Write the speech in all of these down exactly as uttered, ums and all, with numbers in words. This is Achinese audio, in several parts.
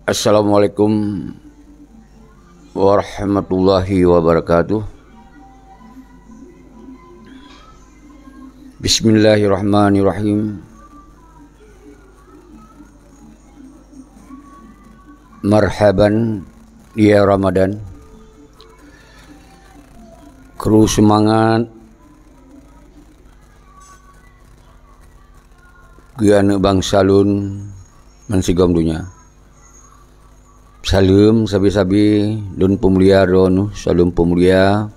Assalamualaikum warahmatullahi wabarakatuh. Bismillahirrahmanirrahim. Marhaban ya Ramadan. Kru seumangat keu aneuk bansa lôn bansigom donya. Saleuem sabe-sabe lôn peumulia droeneuh, saleuem peumulia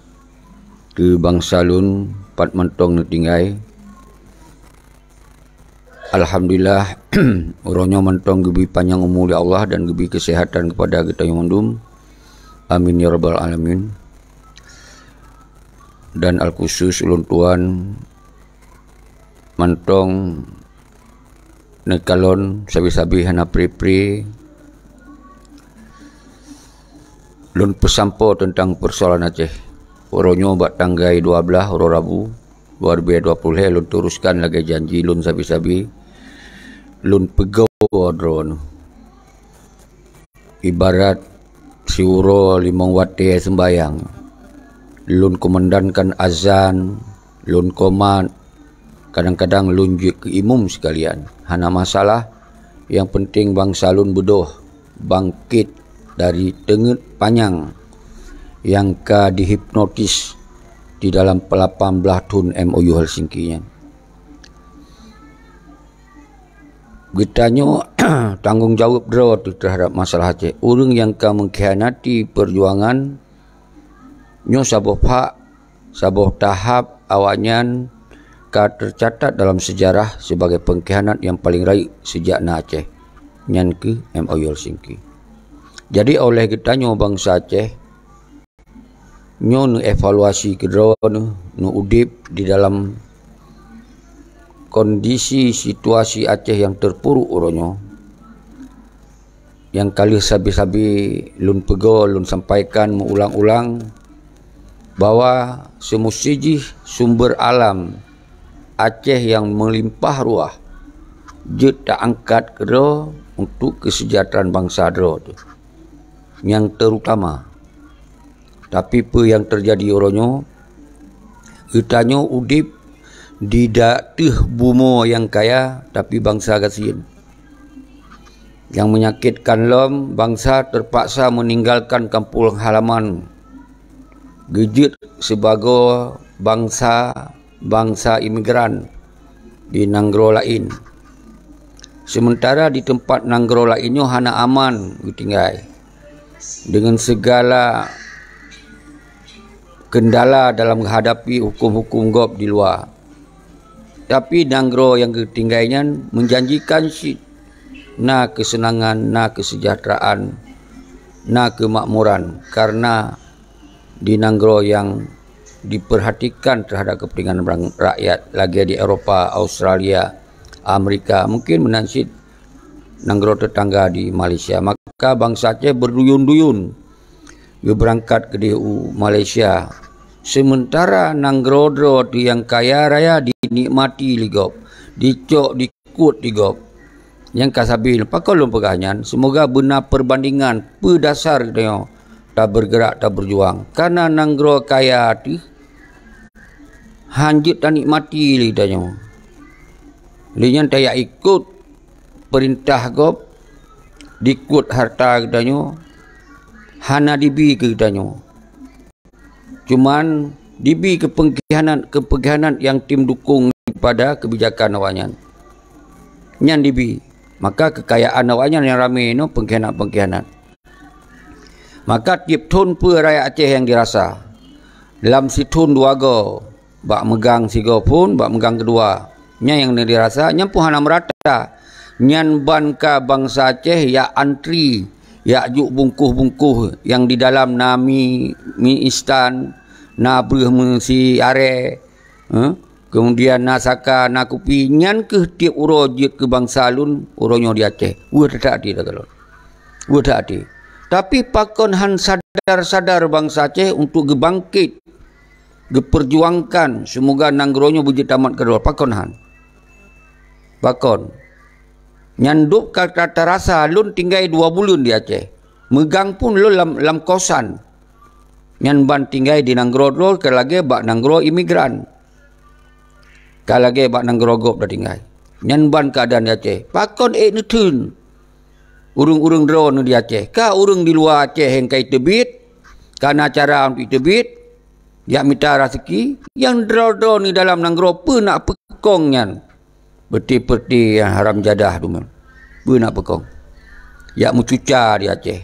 keu bansa lôn pat mantong neutinggai. Alhamdulillah, uroe nyoe mantong geubri panyang umu lé Allah dan geubri keuseuhatan keupada geutanyoe mandum. Amin ya rabbal alamin. Dan al khusus ulôn tuan mantong neukalon sabe-sabe hana pri-pri. Lôn peusampoe teuntang peusoalan Aceh. Uroe nyoe bak tanggai dua blaih uroe Rabu, dua ribu dua puluh lhèe lôn teruskan lagèe janji lôn sabe-sabe lôn peugoe droeneuh. Ibarat siuroe limong watèe seumbahyang, lôn kumandankan azan, lôn komat, kadang-kadang lôn jeuet keu imum seukalian. Hana masalah, nyang peunteng bansa lôn beudôh, bangkét dari teungeut panyang nyang ka dihipnotis di dalam lapan blaih thon M O U Helsinki nyan. Geutanyoe tanggong jaweueb droe teuh teuhadab masalah Aceh. Ureuëng nyang ka mengkhianati peujuangan nyoe saboh phak, saboh tahap awaknyan ka teucatat dalam seujarah sibagai pengkhianat nyang paleng rayeuk sijak na Aceh, nyan kheueh M O U Helsinki. Jadi, óh lheueh geutanyoe bansa Aceh, nyoe neuevaluasi keudroe neuh, neuudeb di dalam kondisi situasi Aceh nyang teupuruk uroe nyoe. Nyang ka lheueh sabe-sabe lôn peugoe, lôn sampaikan meuulang-ulang bahwa seumusti jih sumber alam Aceh nyang meulimpah ruah jeuet taangkat keudroe untuk keuseujahteuraan bansa droe teuh nyang teurutama. Tapi peue nyang teujadi uroe nyoe? Geutanyoe udeb di ateueh bumoe nyang kaya, tapi bansa gasien. Nyang meunyakitkan lom, bansa teupaksa meuninggalkan kampung halaman, geujeuet sibagoe bansa bansa imigran di nanggroe laén. Seumeuntara di teumpat nanggroe laén nyoe hana aman geutinggai, deungon sigala keundala dalam geuhadapi huköm-huköm gob di luwa. Tapi nanggroe nyang geutinggai nyan meujanjikan cit na keuseunangan, na keuseujahteuraan, na keumakmuran, kareuna di nanggroe nyang dipeurhatikan teuhadap keupeuntingan rakyat, lagée di Eropa, Australia, Amerika, mungken meunan cit nanggroe teutangga di Malaysia. Maka bansa Aceh beuduyun-duyun geubeurangkat keudeh u Malaysia. Seumeuntara nanggroe droe teuh nyang kaya raya dinikmati lé gob, dicok di kuet di gob. Nyang ka sabe, pakon lôn peugah nyan, seumoga beuna peurbandengan peue dasar geutanyoe tabeurgeurak, tabeujuang. Kareuna nanggroe kaya teuh hán jeuet tanikmati lé geutanyoe. Lé nyan tajak ikot peurintah gob, dikuet hareuta geutanyoe, hana dibi keu geutanyoe. Cuman dibi keu peungkhianat, keu peungkhianat nyang tem dukong daripada keubijakan awaknyan. Nyan dibi. Maka keukayaan awaknyan nyang ramé nyoe peungkhianat-peungkhianat. Maka tieb thon peue rakyat Aceh nyang dirasa. Lam sithon dua goe, bak meugang sigoe phon, bak meugang keudua. Nyan nyang dirasa, nyan pun hana meurata. Nyan ban ka bansa Aceh jak antri, jak jok bungkôh-bungkôh nyang di dalam na mi, mi instan, na breueh meusi arée, eh, kemudian na saka, na kupi. Nyan kheueh tieb uroe jeuet keu bansa lôn uroe nyoe di Aceh. Weueh that até takalon. Weueh that até. Tapi pakon hán sadar-sadar bansa Aceh untuk geubangkét, geupeurjuangkan, seumoga nanggroe nyoe beujeuet tamat keudroe. Pakon hán? Pakon? Nyan dub ka ta-, tarasa lôn tinggai dua buleuen di Aceh. Meugang pun lôn lam, lam kosan. Nyan ban tinggai di nanggroe droe ka lagée bak nanggroe imigran. Ka lagée bak nanggroe gob da tinggai. Nyan ban keuadaan di Aceh. Pakon ék neutheun ureuëng-ureuëng droeneuh di Aceh? Ka ureuëng di luwa Aceh nyang ka jiteubiet, ka na cara untuk jiteubiet, jak mita raseuki, nyang droe-droe di dalam nanggroe peue nak peukong nyan? Peuti-peuti nyang haram jadah tu meunan. Peue nak peukong? Jak meucuca di Aceh.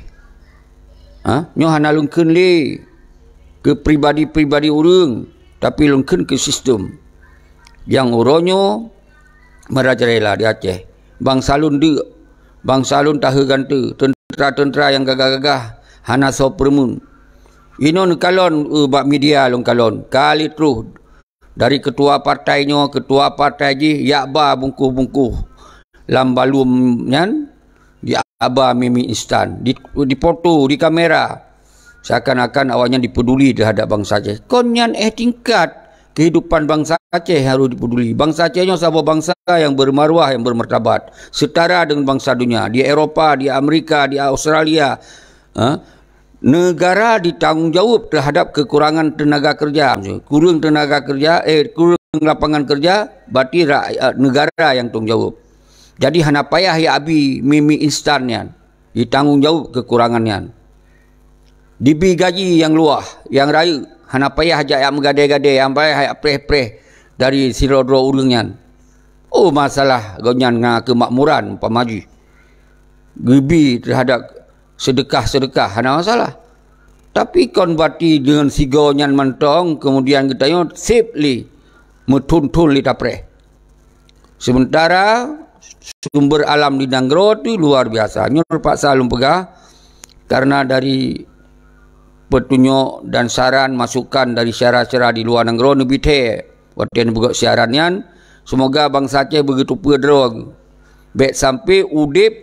Ha? Nyoe hana lôn kheun lé keu pribadi-pribadi ureuëng, tapi lôn kheun keu sistem. Nyang uroe nyoe merajalela di Aceh. Bansa lôn deuk, bansa lôn tahe gante, teuntra-teuntra nyang gagah-gagah hana soe peureumeun. Inoe neukalon, eh, bak media lôn kalon, ka lheueh troh dari ketua partai nyoe, ketua partai jih, jak ba bungkôh-bungkôh lam balum nyan, jak ba mi-mi instan, di, difoto, dikamera, seakan-akan awaknyan dipeduli terhadap bansa Aceh. Kon nyan éh tingkat kehidupan bansa Aceh harus dipeduli. Bansa Aceh nyoe saboh bansa yang bermaruah, yang bermartabat, setara dengan bansa dunia. Di Eropa, di Amerika, di Australia, ha? Negara ditanggung jawab terhadap kekurangan tenaga kerja. Kurang tenaga kerja, eh, kurang lapangan kerja, berarti rakyat, negara yang tanggung jawab. Jadi hana payah jak abi mi-mi instan nyan. Ditanggung jawab kekurangan nyan. Dibi gaji nyang luwah, nyang rayeuk, hana payah jak, jak meugadée-gadée, hana payah jak preh-preh dari sidroe-droe ureuëng nyan. Oh, masalah gobnyan ngon keumakmuran umpama jih. Geubi terhadap seudeukah-seudeukah, hana masalah. Tapi kon berarti deungon sigoe nyan mantong, kemudian geutanyoe seb lé meuthon-thon lé tapreh. Sementara sumber alam di nanggroe tu luar biasa. Nyoe terpaksa lôn peugah, karena dari petunjuk dan saran masukan dari syedara-syedara di luar nanggroe neubi thée watée neupeugét siaran nyan, semoga bansa Aceh beugeuteupeue droe. Bék sampai udeb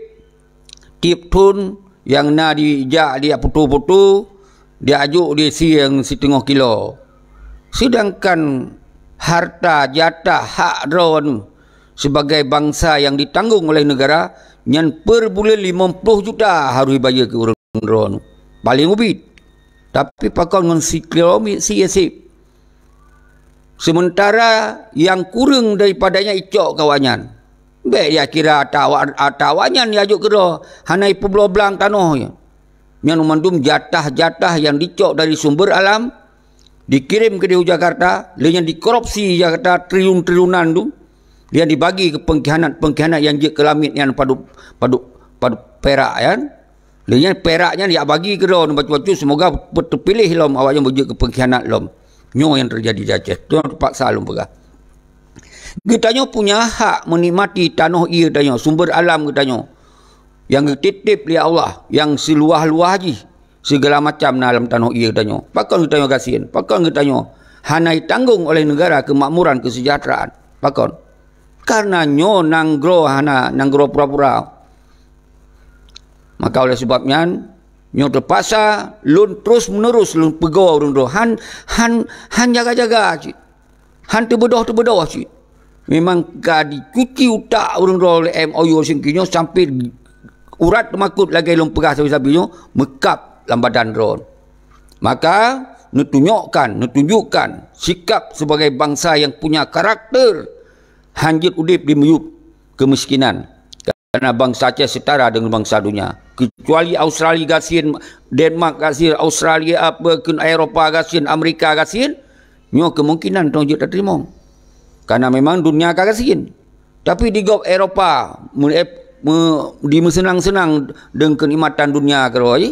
tieb thon nyang na dijak di foto-foto, diajok di sie nyang siteungoh kilo. Sedangkan harta jatah hak droeneuh sebagai bansa yang ditanggung oleh negara, nyan per buleuen limong ploh juta harus ibayeue keu ureuëng droeneuh. Paleng ubit. Tapi pakon ngon sikilo mi-, sie seb. Sementara nyang kureueng daripada nyan icok keu awaknyan. Bék ya kira ata awak-, ata awaknyan ya jok keudroe, hana ipeubloe blang tanoh nyan. Nyan mandum jatah-jatah nyang dicok dari sumber alam, dikirém keudéh u Jakarta, lé nyan dikorupsi Jakarta triliun-triliunan tu, lé nyan dibagi keu pengkhianat-pengkhianat nyang jeuet keu lamiet nyan padub, padub, padub perak nyan. Lé nyan perak nyan jak bagi keudroe bacut-bacut, semoga teupiléh lom awaknyan beujeuet keu pengkhianat lom. Nyoe nyang teujadi di Aceh. Nyoe teupaksa lôn peugah. Geutanyoe punya hak meunikmati tanoh ié tanyoe, sumber alam geutanyoe nyang geutitép lé Allah, nyang siluwah-luwah jih, sigala macam na lam tanoh ié geutanyoe. Pakon geutanyoe gasien? Pakon geutanyoe hana itanggong oleh negara keumakmuran, keuseujahteuraan? Pakon? Karena nyoe nanggroe hana, nanggroe pura-pura. Maka oleh sebab nyan, nyoe teupaksa lôn terus-menerus lôn peugoe ureuëng droe. Han, han, han jaga-jaga cit. Han teubeudôh-teubeudôh cit. Memang ka dicuci utak ureuëng droe lé M O U Helsinki nyoe sampai urat teumakot lagée lôn peugah sabe-sabe nyoe meukab lam badan droe. Maka, neutunjukkan, neutunjukkan sikap sebagai bansa yang punya karakter, han jeuet udeb di miyueb keumiskinan. Karena bansa Aceh setara dengan bansa dunia. Kecuali Australia gasien, Denmark gasien, Australia apa, ke Eropa gasien, Amerika gasien, nyoe kemungkinan tong jeuet tateurimong. Karena memang dunia ka gasien. Tapi di gob Eropa, me-, me-, dimeuseunang-seunang deungon keunikmatan dunia keudroe,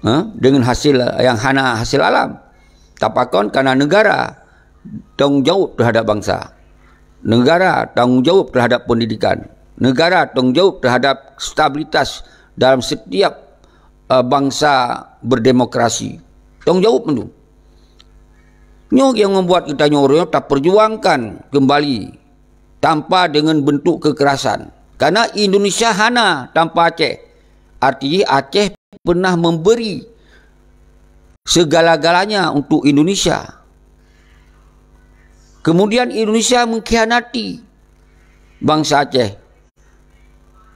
ha, deungon hasil yang hana hasil alam. Tapakon karena negara tanggung jawab terhadap bangsa. Negara tanggung jawab terhadap pendidikan. Negara tanggung jawab terhadap stabilitas dalam setiap, eh, bangsa berdemokrasi. Tanggung jawab tu. Nyoe yang membuat geutanyoe ureuëng taperjuangkan kembali tanpa dengan bentuk kekerasan. Karena Indonesia hana tanpa Aceh. Arti Aceh pernah memberi segala-galanya untuk Indonesia. Kemudian Indonesia mengkhianati bangsa Aceh.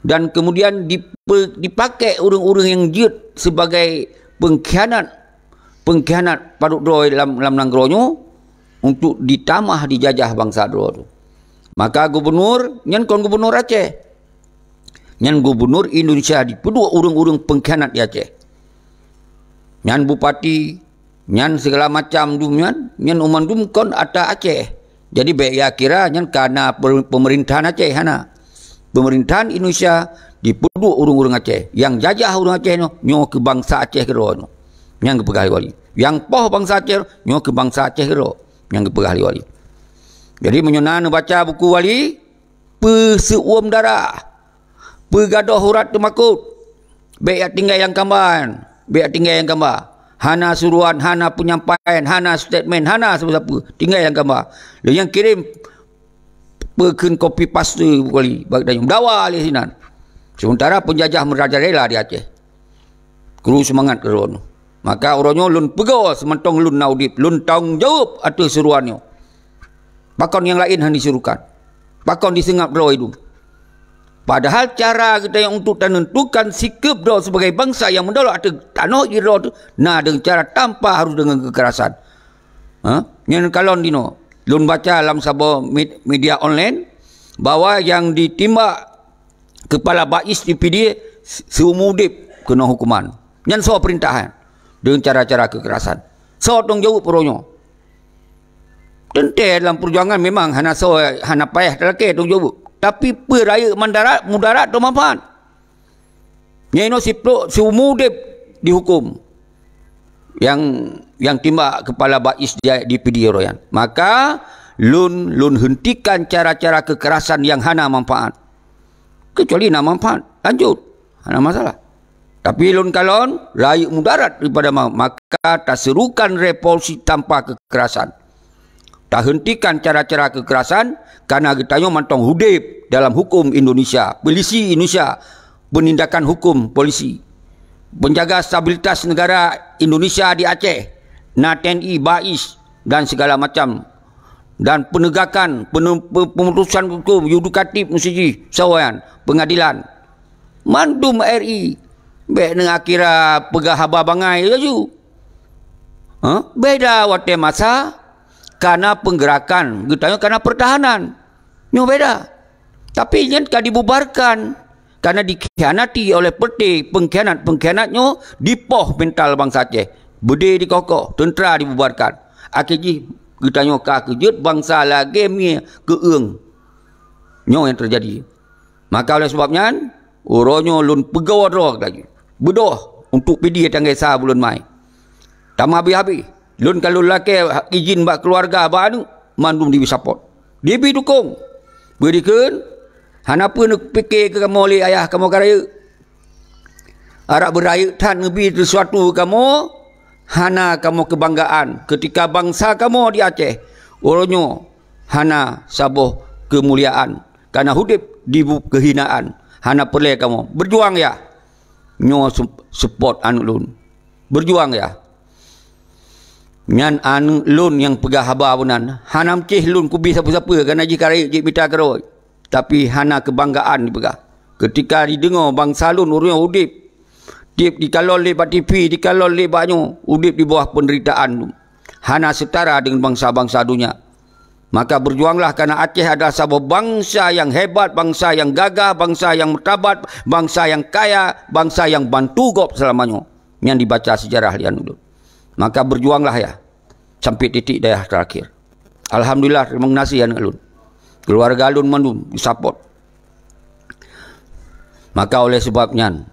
Dan kemudian dipe-, dipakai ureuëng-ureuëng nyang jeuet sebagai pengkhianat, pengkhianat padub droe lam, lam nanggroe nyoe untuk ditamah dijajah bansa droe tu. Maka gubunur nyan kon gubunur Aceh. Nyan gubunur Indonesia dipeuduek ureuëng-ureuëng pengkhianat di Aceh. Nyan bupati, nyan segala macam dum nyan, nyan umandum kon ata Aceh. Jadi bék ya kira nyan kana per-, pemerintahan Aceh, hana. Pemerintahan Indonesia dipeuduek ureuëng-ureuëng Aceh. Nyang jajah ureuëng Aceh nyoe, nyoe keu bansa Aceh keudroe nyoe. Nyang geupeugah lé wali. Nyang poh bansa Aceh nyoe keu bansa Aceh keudroe. Nyang geupeugah lé wali. Jadi meunyoe na neubaca buku wali, peuseuuem darah, peugadôh urat teumakot, bék ya tinggai lam kamba, bék ya tinggai lam kamba. Hana suruhan, hana penyampaian, hana statement, hana sapeue-sapeue. Tinggai lam kamba. Lheueh nyang kirim peukheun copy paste buku wali bak tanyoe. Dawa lé sinan. Sementara penjajah merajalela di Aceh. Kru seumangat keu droeneuh. Maka uroe nyoe lôn peugoe seumantong lôn na udeb, lôn tanggung jaweueb ateueh suruhan nyoe. Pakon nyang laén hana disuruhkan? Pakon diseungab droe idum? Padahal cara geutanyoe untuk tanentukan sikeup droe sebagai bansa nyang meudaulat ateueh tanoh jih droe tu na deungon cara tanpa harus deungon keukerasan. Ha? Nyan kalon dinoe, lôn baca lam saboh med-, media online bahwa nyang ditimbak kepala Bais di Pidie se-, seumur udeb keunoe hukuman. Nyan soe peurintahan deungon cara-cara keukerasan? Soe tanggung jaweueb uroe nyoe? Teuntée dalam peujuangan memang hana soe, hana payah talakée tanggung jaweueb. Tapi peue rayeuk mandarat, mudarat atau manfaat? Nyan inoe siplôk seumur udeb dihukum. Nyang, nyang timbak kepala Bais di, di Pidie uroe nyan. Maka lôn, lôn hentikan cara-cara keukerasan nyang hana manfaat. Kecuali na manfaat, lanjut. Hana masalah. Tapi lôn kalon, rayeuk mudarat daripada ma-, maka taserukan revolusi tanpa kekerasan. Tahentikan cara-cara kekerasan, karena geutanyoe mantong udeb dalam hukum Indonesia, polisi Indonesia, penindakan hukum polisi. Penjaga stabilitas negara Indonesia di Aceh, na T N I, Bais, dan segala macam. Dan penegakan, pene-, pe-, pemutusan hukum, yudikatif mesti jih, sawan, pengadilan. Mandum R I, bék neuakira peugah haba bangai laju. Ha? Beda watée masa, kana penggerakan, geutanyoe kana pertahanan. Nyoe beda. Tapi nyan ka dibubarkan, kana dikhianati oleh peuté pengkhianat-pengkhianat nyoe dipoh mental bansa Aceh. Beudé dikoh-koh, teuntra dibubarkan. Akhé jih geutanyoe ka keujeuet bansa lagée mie keueueng. Nyoe nyang teujadi. Maka oleh sabab nyan, uroe nyoe lôn peugoe droe laju. Beudôh untuk Pidie tanggai sa buleuen Mai. Tamah habéh-habéh. Lôn ka lôn lakée izin bak keuluwarga, bak aneuëk, mandum dibi sapot. Dibi dukong. Beudikheun, hana peue neupike keu kamoe lé ayah kamoe ka rayeuk. Arak beurayeuk that neubi sesuatu keu kamoe, hana kamoe keubanggaan keutika bansa kamoe di Aceh uroe nyoe hana saboh keumuliaan, kana udeb di bu-, keuhinaan, hana peureulée kamoe. Beujuang ya! Nyoe sup-, support aneuëk lôn. Beujuang ya! Nyan aneuëk lôn nyang peugah haba meunan, hana meucéh lôn kubi sapeue-sapeue, kana jih ka rayeuk jeuet mita keudroe. Tapi hana keubanggaan dipeugah. Keutika jideungoe bansa lôn ureuëng udeb, tieb dikalon lé bak T V, dikalon lé bak nyoe, udeb di bawah peundeuritaan lôn. Hana seutara deungon bansa-bansa donya. Maka beujuanglah, karena Aceh adalah saboh bansa nyang hebat, bansa nyang gagah, bansa nyang meurtabat, bansa nyang kaya, bansa nyang bantu gob seulama nyoe. Nyang dibaca seujarah lé aneuëk lôn. Maka beujuanglah ya, sampai titik darah terakhir. Alhamdulillah, terima kasih aneuëk lôn. Keuluwarga lôn mandum geusapot. Maka oleh sabab nyan,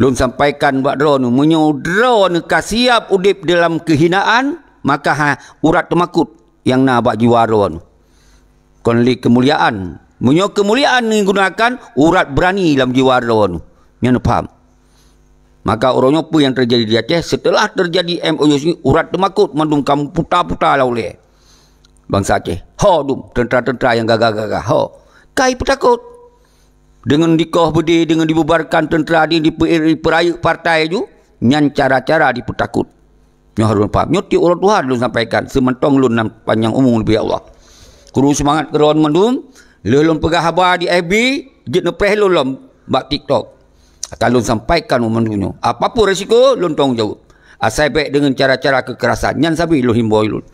lôn sampaikan bak droeneuh, meunyoe droeneuh ka siab udeb dalam keuhinaan, maka ha, urat teumakot nyang na bak jiwa droeneuh. Kon lé keumuliaan. Meunyoe keumuliaan neugunakan, urat beurani lam jiwa droeneuh. Nyan paham? Maka uroe nyoe peue nyang teujadi di Aceh, seuteulah teujadi M O U, urat teumakot mandum ka meuputa-puta lam ulée bansa Aceh. Ho dum, teuntra-teuntra nyang gagah-gagah, ho. Kai peutakot. Deungon dikoh beudé, deungon dibubarkan teuntra di, dipeu-, dipeurayeuk partai ju, nyan cara-cara dipeutakot. Nyoe harôh paham. Nyoe tiep uroe tuha lôn sampaikan, seumantong lôn nan panyang umu leubeh Allah. Kru seumangat keudroe mandum, lheueh lôn peugah haba di F B, jeuet neupreh lôn lom. bak TikTok. Akan lôn sampaikan u mandum nyoe. Apapun resiko, lôn tanggung jawab. Asai bék deungon cara-cara kekerasan. Nyan sabe lôn himbau lôn.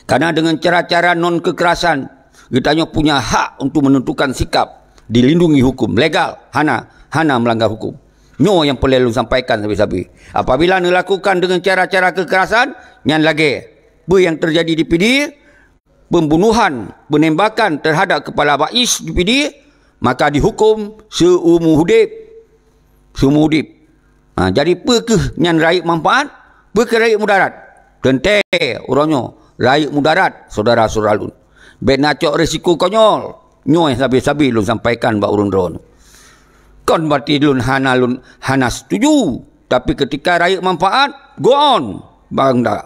Karena dengan cara-cara non kekerasan, geutanyoe punya hak untuk menentukan sikap, dilindungi hukum, legal, hana, hana melanggar hukum. Nyoe nyang peureulée lôn sampaikan sabe-sabe. Apabila neulakukan dengan cara-cara kekerasan, nyan lagée peue nyang terjadi di Pidie, pembunuhan, penembakan terhadap kepala Bais di Pidie, maka dihukum seumur hidup. Seumur hidup. Ha, jadi peue kheueh nyan rayeuk manfaat, peue kheueh rayeuk mudarat? Teuntée uroe nyoe rayeuk mudarat, syedara-syedara lôn. Bék na cok risiko konyol. Nyoe sabe-sabe lôn sampaikan bak ureuëng droeneuh. Kon berarti lôn hana lôn hana setuju, tapi ketika rayeuk manfaat, go on,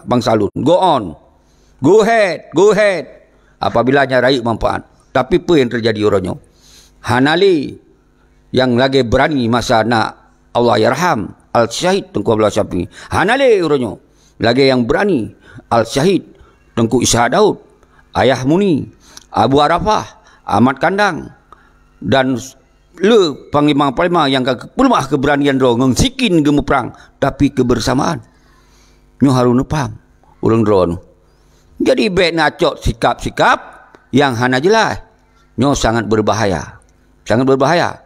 bangsa lôn, go on. Go ahead, go ahead. Apabila nyan rayeuk manfaat. Tapi peue nyang teujadi uroe nyoe? Hana lé nyang lagée beurani masa na Allahyarham Al-Syahid Teungku Abdullah Syafi'i. Hana lé uroe nyoe lagée nyang beurani Al-Syahid Teungku Ishak Daud, Ayah Muni, Abu Arafah, Ahmad Kandang, dan le panglima-panglima nyang ka peuleumah keubeuranian droe ngon sikin geumuprang, tapi keubeursamaan. Nyoe harôh neupaham ureuëng droeneuh. Jadi bék na cok sikap-sikap nyang hana jeulaih. Nyoe sangat beubahaya. Sangat beubahaya.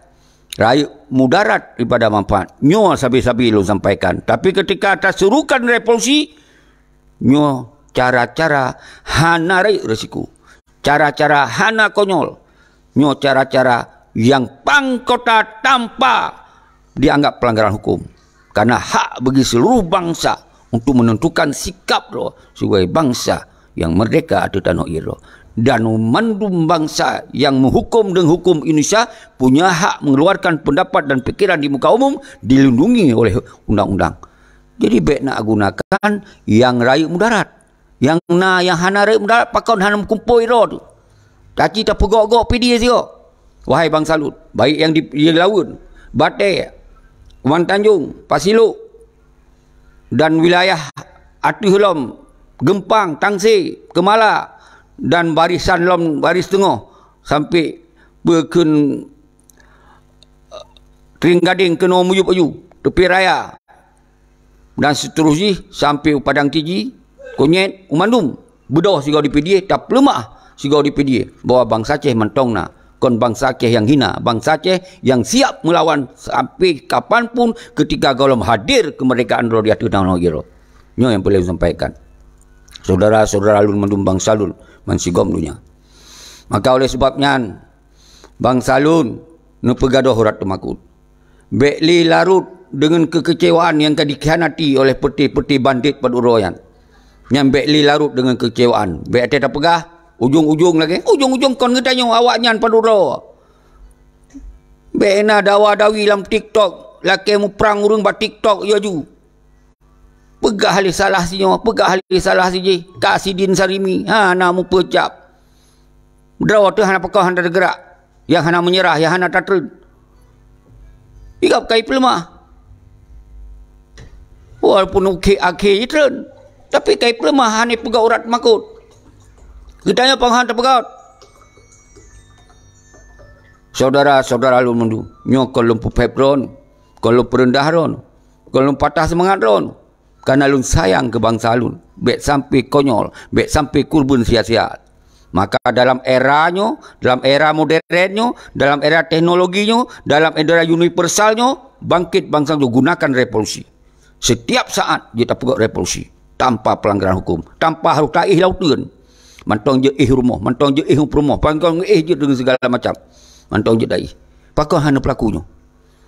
Rayeuk mudarat daripada manfaat. Nyoe sabe-sabe lôn sampaikan. Tapi ketika tasurukan revolusi, nyoe cara-cara hana rayeuk risiko. Cara-cara hana konyol. Nyoe cara-cara nyang pang kota tanpa dianggap pelanggaran hukum. Karena hak bagi seluruh bangsa untuk menentukan sikap droe sebagai bangsa nyang merdeka ateueh tanoh ie droe. Dan mandum bangsa nyang meuhukum deungon hukum Indonesia punya hak mengeluarkan pendapat dan pikiran di muka umum dilindungi oleh undang-undang. Jadi bék na gunakan nyang rayeuk mudarat. Nyang na nyang hana rayeuk mudarat pakon hana meukumpôi droe teuh. Taci tapeugok-gok Pidie sigoe. Wahai bangsa lôn, baik nyang di, di Laweuen, Batée, Kumantanjong, Pasilok, dan wilayah ateueh lom, Geumpang, Tangse, Keumala, dan barisan lom baris teungoh sampai peue kheun Trienggadeng keunoe muyueb aju, Teupie Raya, dan seuterus jih sampai u Padang Tiji, Konyét, u mandum. Beudôh sigoe di Pidie, tapeuleumah sigoe di Pidie bahwa bansa Aceh mantong na. Kon bansa Aceh nyang hina, bansa Aceh nyang siap meulawan sampai kapan pun ketika gohlom hadir keumeurdekaan droe di ateueh tanoh ie droe. Nyoe nyang peureulée sampaikan. Syedara-syedara lôn mandum bansa lôn bansigom donya. Maka oleh sebab nyan, bansa lôn neupeugah doh urat teumakot. Bék lé larot deungon keukeucewaan nyang ka dikhianati oleh peuté-peuté bandét padub droe nyan. Nyan bék lé larot deungon keukeucewaan. Bék até tapeugah, ujong-ujong lagée, ujong-ujong kon geutanyoe awaknyan padub droe. Bék na dawa-dawi lam TikTok, lakée muprang ureuëng bak TikTok aju. Peugah lé salah sinyoe, peugah lé salah sijih, ka sidin sarimi, hana meupeucab. Droe teuh hana pakoh hana teugerak, nyang hana meunyeurah, nyang hana tatreun. Igab kai peuleumah. Walaupun ukhe akhé jitreun, tapi kai peuleumah hana peugah urat makot. Geutanyoe pangahan tapeugah. Syedara-syedara lôn mandum, nyoe kon lôn peupéb droe, kon lôn peureundah droe, kon lôn patah seumangat droe. Karena lôn sayang keu bansa lôn, bék sampai konyol, bék sampai kurban sia-sia. Maka dalam era nyoe, dalam era modern nyoe, dalam era teknologi nyoe, dalam era universal nyoe, bangkit bansa nyoe gunakan revolusi. Setiap saat jeuet tapeugah revolusi tanpa pelanggaran hukum, tanpa harôh taéh lam uteuen. Mantong jeuet éh rumoh, mantong jeuet éh peurumoh, mantong éh jeuet deungon segala macam. Mantong jeuet taéh. Pakon hana peulaku nyoe?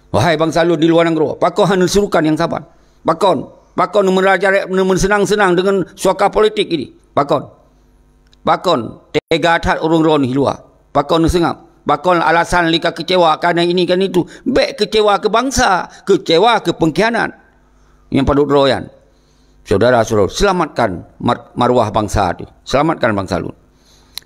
Wahai bansa lôn di luwa nanggroe, pakon hana neusurukan nyang saban? Pakon? Pakon neumeraja-, neumeuseunang-seunang deungon suaka politik ini? Pakon? Pakon tega that ureuëng droe di luwa? Pakon neuseungab? Pakon alasan lé ka keucewa, kana ini, kana itu? Bék keucewa keu bansa, keucewa keu peungkhianat nyang padub droe nyan. Syedara-syedara, selamatkan mar-, marwah bansa teuh. Selamatkan bansa lôn.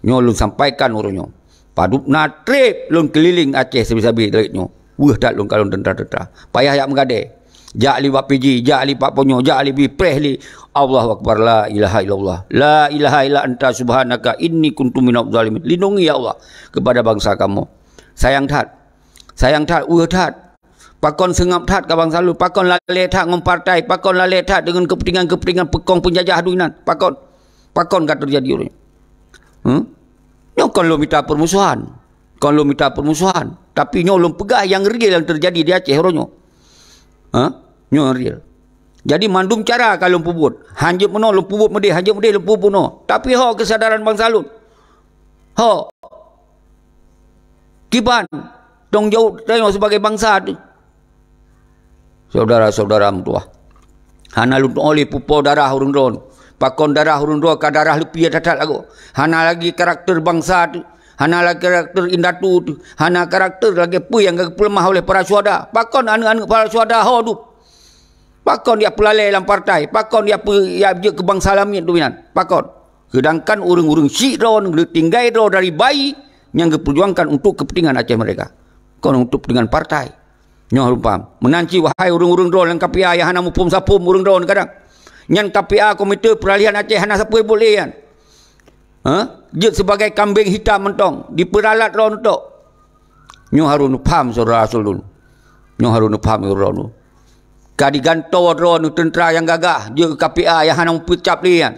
Nyoe lôn sampaikan uroe nyoe. Padub na treb lôn keulileng Aceh sabe-sabe lagée nyoe. Weueh that lôn kalon teuntara-teuntara. Payah jak meugadée. Jak li bak P J, jak li bak Ponyo, jak li bi preh li. Allahu Akbar, la ilaha illallah. La ilaha illa anta subhanaka inni kuntu minadh dhalimin. Lindungi ya Allah kepada bansa kamoe. Sayang that. Sayang that, ueh that. Pakon seungab that ka bansa lôn, pakon lalée that ngon partai, pakon lalée that deungon keupeuntengan-keupeuntengan peukong peunjajah dunia nyan. Pakon? Pakon ka teujadi uroe nyoe? Huh? Nyoe kon lôn mita peurmusohan. Kon lôn mita peurmusohan. Tapi nyoe lôn peugah nyang real nyang teujadi di Aceh uroe nyoe. Huh? Nyoe nyang real. Jadi mandum cara ka lôn peubuet. Hanjeuet meunoe lôn peubuet meudeh, hanjeuet meudeh lôn peubuet meunoe. Tapi ho keusadaran bansa lôn. Ho. Kiban tanggung jaweueb tanyoe sibagai bansa teuh. Syedara-syedara meutuwah, hana lôn tu'oh lé pupo darah ureuëng droe. Pakon darah ureuëng droe ka darah leupie that-that lagoe. Hana lagi karakter bansa teuh, hana lagi karakter indatu teuh, hana karakter lagée peue nyang ka geupeuleumah oleh para syuhada. Pakon aneuëk-aneuëk para syuhada ho dum? Pakon jak peulalée lam partai? Pakon jak peu-, jak jeuet keu bansa lamiet dunia nyan? Pakon? Seudangkan ureuëng-ureuëng syiek droe, geutinggai droe dari bayi nyang geupeujuangkan untuk keupeuntengan Aceh merdeka. Kon untuk keupeuntengan partai. Nyoe harôh paham. Meunan cit wahai ureuëng-ureuëng droe nyang K P A nyang hana muphom-saphom ureuëng droe kadang. Nyan K P A Komite Peuralihan Aceh hana sapeue boleh nyan. Ha? Jeuet sibagai kambeng hitam mantong, dipeuralat droe neutok. Nyoe harôh neupham syedara-syedara lôn. Nyoe harôh neupham syedara lôn. Ka digantoe droe neu teuntra nyang gagah, jeuet keu K P A nyang hana meupeucap lé nyan.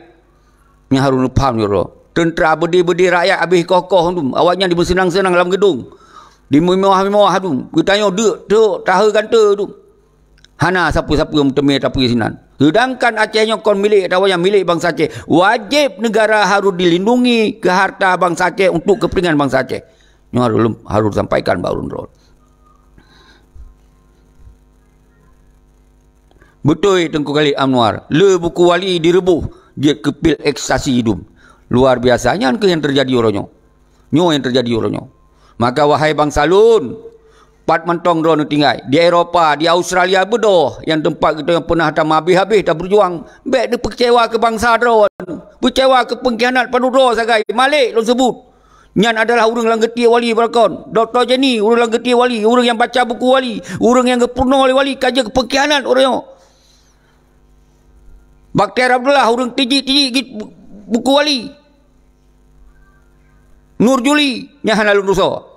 Nyan harôh neupham syedara. Teuntra beudé-beudé rakyat habéh koh-koh dum, awaknyan dimeuseunang-seunang lam geudong. Dimeumeumewah-meumewah dum. Geutanyoe deuk, trok, tahe gante dum. Hana sapeue-sapeue meuteumé tapi sinan. Seudangkan Aceh nyoe kon milék tawa nyang milék bansa Aceh. Wajéb neugara harôh dilindungi keu harta bansa Aceh untuk keupeuntengan bansa Aceh. Nyoe harôh lom, harôh sampaikan bak ureuëng droe. Beutôi Teungku Khalid Anwar, le buku wali direubôh jeuet keu pil ekstasi dum. Luar biasa, nyan keuh nyang teujadi uroe nyoe. Nyoe nyang teujadi uroe nyoe. Maka wahai bansa lôn, pat mantong droeneuh tinggai, di Eropa, di Australia beudôh, nyang teumpat geutanyoe peunah tameuhabéh-habéh tabeujuang, bék neupeucewa keu bansa droeneuh, peucewa keu peungkhianat padub droe sagai, malek lôn seubut. Nyan adalah ureuëng lam geutiek wali beulakon. Dokto Jenny, ureuëng lam geutiek wali, ureuëng nyang baca buku wali, ureuëng nyang geupeurunoe lé wali ka jeuet keu peungkhianat uroe nyoe. Baktiar Abdullah, ureuëng tijik-tijik buku wali. Nur Juli, nyan hana lôn tusoe.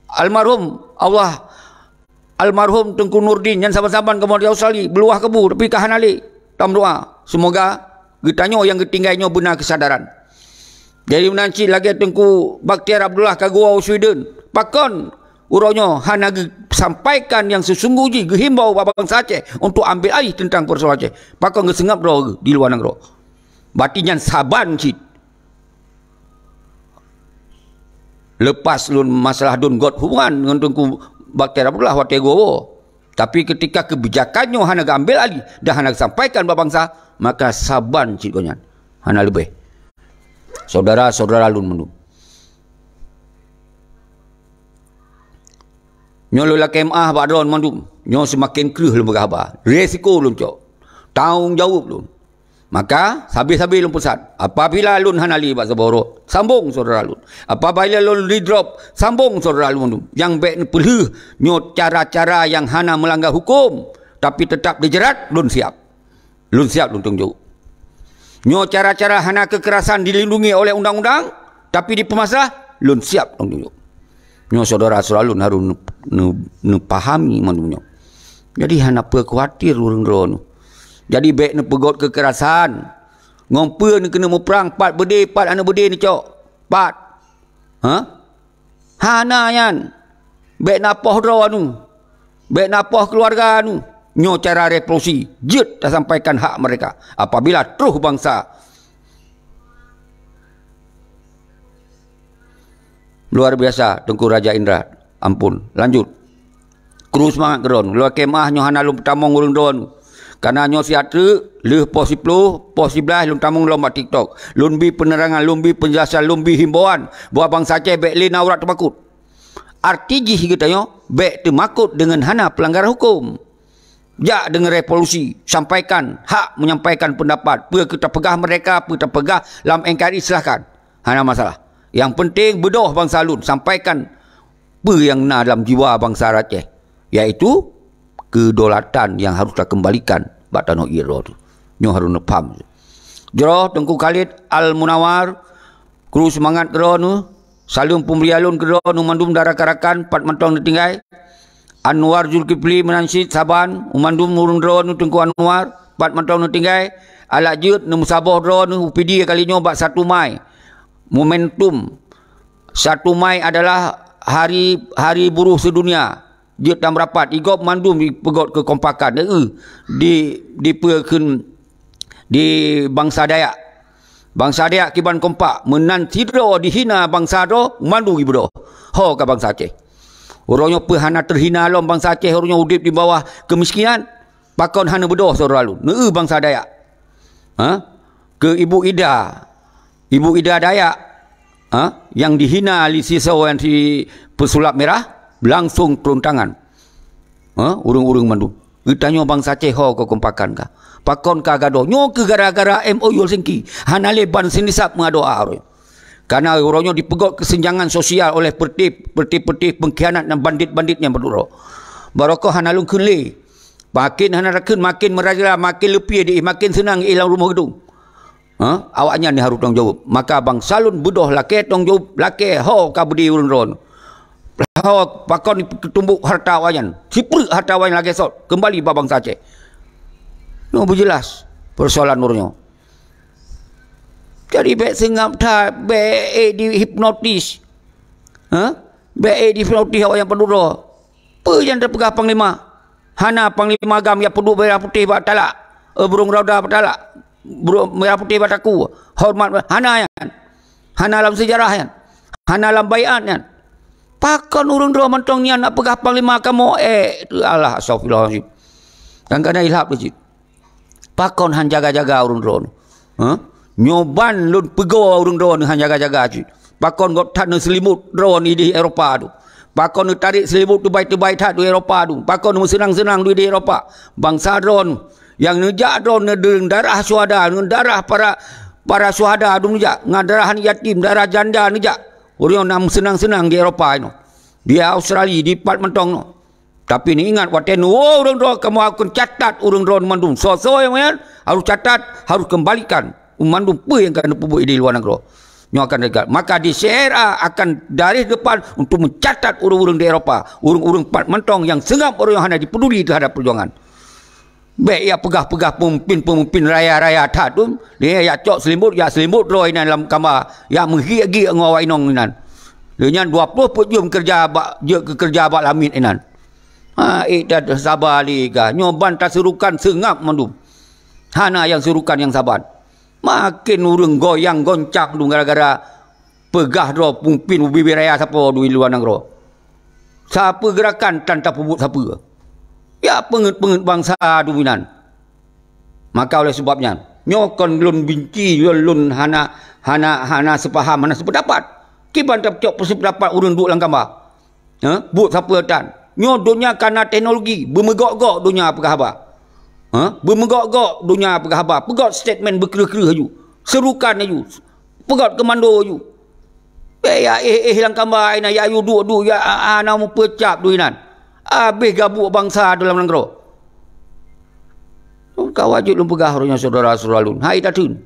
Almarhum Allah, almarhum Teungku Nurdin, nyan saban-saban kamoe di Australia, beuluwah kabu, tapi ka hana lé. Tameudoa, seumoga geutanyoe nyang geutinggai nyoe beuna keusadaran. Jadi meunan cit lagée Teungku Baktiar Abdullah ka geuwoe u Sweden. Pakon uroe nyoe hana geusampaikan nyang seusunggoh jih geuhimbau bak bansa Aceh untuk ambil alih teuntang peusoalan Aceh? Pakon geuseungab droe di luwa nanggroe? Berarti nyan saban cit. Lepas lôn masalah dum göt hubungan ngon Teungku Baktiar Abdullah watée geuwoe. Tapi ketika kebijakan nyoe hana geuambil alih dan hana geusampaikan bak bansa, maka saban cit gobnyan. Hana leubeh. Syedara-syedara lôn mandum. Nyoe lôn lakée meuáh bak droeneuh mandum. Nyoe seumaken kreueh lôn peugah haba. Resiko lôn cok. Tanggong jaweueb lôn. Maka, sabe-sabe lôn peusan, apabila lôn hana lé bak saboh uroe, sambong syedara lôn. Apabila lôn di-drop, sambong syedara lôn. Nyang bék neupeulheueh nyoe cara-cara nyang hana meulanggar huköm, tapi teutap dijerat, lôn siab. Lôn siab lôn tanggong jaweueb. Nyoe cara-cara hana keukerasan dilindungi oleh undang-undang, tapi dipeumasalah, lôn siab tanggong jaweueb. Nyoe syedara-syedara lôn harôh neu-, neu-, neupahami mandum nyoe. Jadi hana peue khawatir ureuëng droeneuh. Jadi bék neupeugot keukerasan. Ngon peue neukeuneuk muprang, pat beudé, pat aneuëk beudé neucok? Pat? Ha? Hana nyan. Bék neupoh droeneuh. Bék neupoh keuluwarga neuh. Nyoe cara revolusi. Jeuet tasampaikan hak mereka. Apabila troh bansa Luar biasa, Teungku Raja Indra. Ampun. Lanjut. Kru seumangat keu droeneuh. Lôn lakée meuáh nyoe hana lôn peutamong ureuëng droeneuh. Kareuna nyoe siat teuk, lheueh poh siploh, poh siblaih lôn tamong lom bak TikTok. Lôn bi peunerangan, lôn bi peunjelasan, lôn bi himbauan. Buat bansa Aceh bék lé na urat teumakot. Arti jih geutanyoe bék teumakot deungon hana peulanggaran huköm. Jak deungon revolusi, sampaikan hak menyampaikan pendapat. Peue keu tapeugah merdeka, peue tapeugah lam N K R I, silahkan. Hana masalah. Nyang penting beudôh bansa lôn, sampaikan peue nyang na lam jiwa bansa Aceh, yaitu kedaulatan nyang harôh takeumbalikan bak tanoh ie droe teuh. Nyoe harôh neupham. Jroh Teungku Khalid Al Munawar, kru seumangat keu droeneuh, saleuem peumulia lôn keu droeneuh mandum dan rakan-rakan pat mantong neutinggai. Anwar Zulkifli meunan cit saban, u mandum ureuëng droeneuh Teungku Anwar, pat mantong neutinggai, alat jeuet neumeusaboh droeneuh u Pidie kali nyoe bak satu Mai. Momentum satu Mai adalah hari, hari buruh sedunia. Jeuet dan merapat, i gob mandum dipeugöt keukompakan, eu, di, dipeukheun di bansa Dayak. Bansa Dayak kiban kompak, meunan sidroe dihina bansa droe, mandum jibeudoh. Ho ka bansa Aceh. Uroe nyoe peue hana teuhina lom bansa Aceh, uroe nyoe udeb di bawah keumiskinan? Pakon hana beudoh syedara lôn? Neu bansa Dayak. Ha? Keu Ibu Ida. Ibu Ida Dayak, ha? Nyang dihina lé sisoe nyang si peusulap mirah, langsung turun tangan. Ha? Ureuëng-ureuëng mandum. Geutanyoe bansa Aceh ho keukompakan ka. Pakon ka gadôh? Nyoe keuh gara-gara M O U Helsinki. Hana lé ban sinisab meuadoe uroe nyoe. Karena uroe nyoe dipeugöt keusenjangan sosial oleh peureté-peureté pengkhianat dan bandit-bandit nyang beudroe. Barokon hana lôn kheun lé. Makin hana takheun, makin merajalela, makin leupie di, makin seunang di lam rumoh geudong. Ha? Awaknyan nyang harôh tanggung jaweueb. Maka bansa lôn beudoh lakée tanggung jaweueb, lakée ho ka beudé ureuëng droeneuh. Ho pakon jipeutumbok hareuta awaknyan. Sipreuk hareuta awaknyan lagée sot keumbali bak bansa Aceh. Nyoe beujeulaih peusoalan uroe nyoe. Jadi bék seungab that, bék ék dihipnotis. Ha? Bék ék dihipnotis awaknyan padub droe. Peue nyang teupeugah panglima? Hana panglima GAM nyang peuduek bendera putéh bak talak, eh, burông rauda bak talak, burông bendera putéh bak takue, horeumat, hana nyan. Hana lam seujarah nyan. Hana lam baiat nyan. Pakon ureuëng droe mantong nyan nak peugah panglima kamoe, eh, alah, astagfirullahalazim. Kadang-kadang ilhab lé cit. Pakon han jaga-jaga ureuëng droeneuh? Ha? Nyoe ban lôn peugoe ureuëng droeneuh han jaga-jaga cit. Pakon göt that neuseulimot droeneuh di Eropa tu? Pakon neutarek seulimot teubai-teubai that di Eropa tu? Pakon neumeuseunang-seunang di Eropa? Bansa droeneuh nyang neujak droeneuh deungon darah syuhada, deungon darah para, para syuhada tu neujak, ngon darah aneuk yatim, darah janda neujak. Ureuëng nyang meuseunang-seunang di Eropa inoe, di Australia, di pat mantong nyoe. Tapi neuingat, watée neuwoe ureuëng droe, kamoe akan catat ureuëng droe mandum. Soe-soe nyang meunan harôh catat, harôh keumbalikan mandum peue nyang ka neupeubuet di luwa nanggroe. Nyoe akan deungar. Maka di C R A akan garéh depan untuk mencatat ureuëng-ureuëng di Eropa, ureuëng-ureuëng pat mantong nyang seungab ureuëng nyang hana jipeuduli teuhadap peujuangan. Bék jak peugah-peugah peumimpén-peumimpén raya-raya that tu, lé jak cok seulimot, jak seulimot droe inan lam kamba, jak meugiek-giek ngon awak inong inan. Lé nyan dua ploh peuet jeuem keureuja bak, jeuet keu keureuja bak lamiet inan. Ha, ék that saba lé ka. Nyoe ban taseurukan seungab mandum. Hana nyang seurukan nyang saban. Makin ureuëng goyang goncang dum gara-gara peugah droe peumimpén ubé-bé raya sapo di luwa nanggroe. Sapeue geurakan tan tapeubuet sapeue. Ya peungeuet-peungeuet bansa dum inan. Maka oleh sebab nyan, nyoe kon lôn binci, lôn, lôn hana, hana, hana seupaham, hana seupeudapat. Kiban tapeucok seupeudapat ureuëng duek lam kamba. Ha? Buet sapeue tan. Nyoe donya ka na teknologi, beumeugok-gok donya peugah haba. Ha? Beumeugok-gok donya peugah haba. Peugöt statement beukreueh-kreueh aju. Seurukan aju. Peugöt komando aju. Bék jak éh-éh lam kamba inan, jak aju duek-duek, jak, a, a, na meupeucap dum inan. Habéh gabuek bansa dalam nanggroe. Ka wajéb lôn peugah uroe nyoe syedara-syedara lôn. Hai tateun.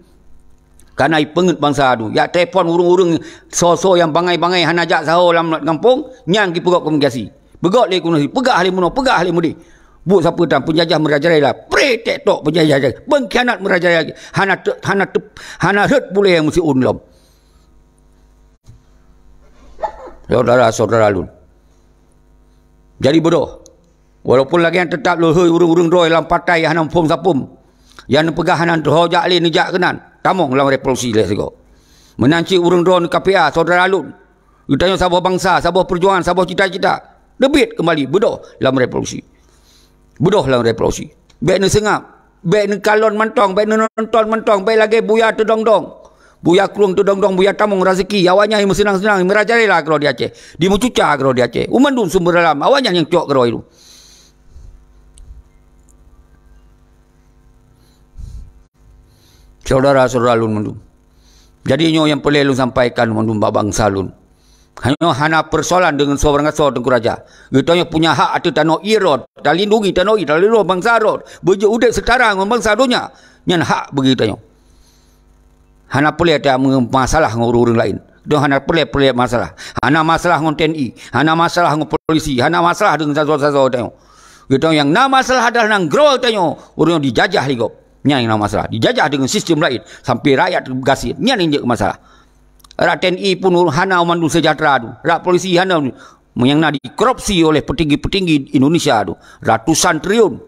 Kana ipeungeuet bansa tu. Jak telepon ureuëng-ureuëng soe-soe nyang bangai-bangai hana jak saho lam gampông, nyan jipeugöt komunikasi. Peugöt lé komunikasi, peugah lé meunoe, peugah lé meudéh. Buet sapeue tan, peunjajah meurajalela. Pré tek tok peunjajah, peungkhianat meurajalela. Hana te-, hana te-, hana rhot bulée meusiôn lom. Syedara-syedara lôn. Jadi bodoh. Walaupun lagée nyan, teutab lôn hôi ureuëng-ureuëng droe lam partai hana muphom sapom. Nyang neupeugah hana teuho jak lé neujak keunan. Tamong lam revolusi lé sigoe. Meunan cit ureuëng droe neu K P A, syedara lôn. Geutanyoe saboh bansa, saboh peujuangan, saboh cita-cita. Teubiet keumbali, beudôh lam revolusi. Beudôh lam revolusi. Bék neuseungab. Bék neukalon mantong, bék neunonton mantong, bék lagée buya teudong-dong. Buya krueng teudong-dong, buya tamong raseuki. Awaknyan meuseunang-seunang, meurajalela keudroe di Aceh. Dimeucuca keudroe di Aceh. U mandum sumber dalam, awaknyan nyang cok keudroe itu. Syedara-syedara lôn mandum. Jadi nyoe nyang peureulée lôn sampaikan mandum bak bansa lôn. Nyoe hana peusoalan deungon soe barangkasoe Teungku Raja. Geutanyoe punya hak ateueh tanoh ié droe, talindungi tanoh ié, talindungi bansa droe, beujeuet udeb seutara ngon bansa donya. Nyan hak bagi geutanyoe. Hana peureulée tameumasalah ngon ureuëng-ureuëng laén. Geutanyoe hana peureulée-peureulée masalah. Hana masalah ngon T N I, hana masalah ngon polisi, hana masalah deungon sasoe-sasoe geutanyoe. Geutanyoe nyang na masalah adalah nanggroe geutanyoe, ureuëng dijajah lé gob. Nyan nyang na masalah. Dijajah deungon sistem laén sampai rakyat gasien. Nyan nyang jeuet masalah. Rak T N I pun hana mandum sejahtera tu. Rak polisi hana. Meunyo na dikorupsi oleh petinggi-petinggi Indonesia tu, ratusan triliun.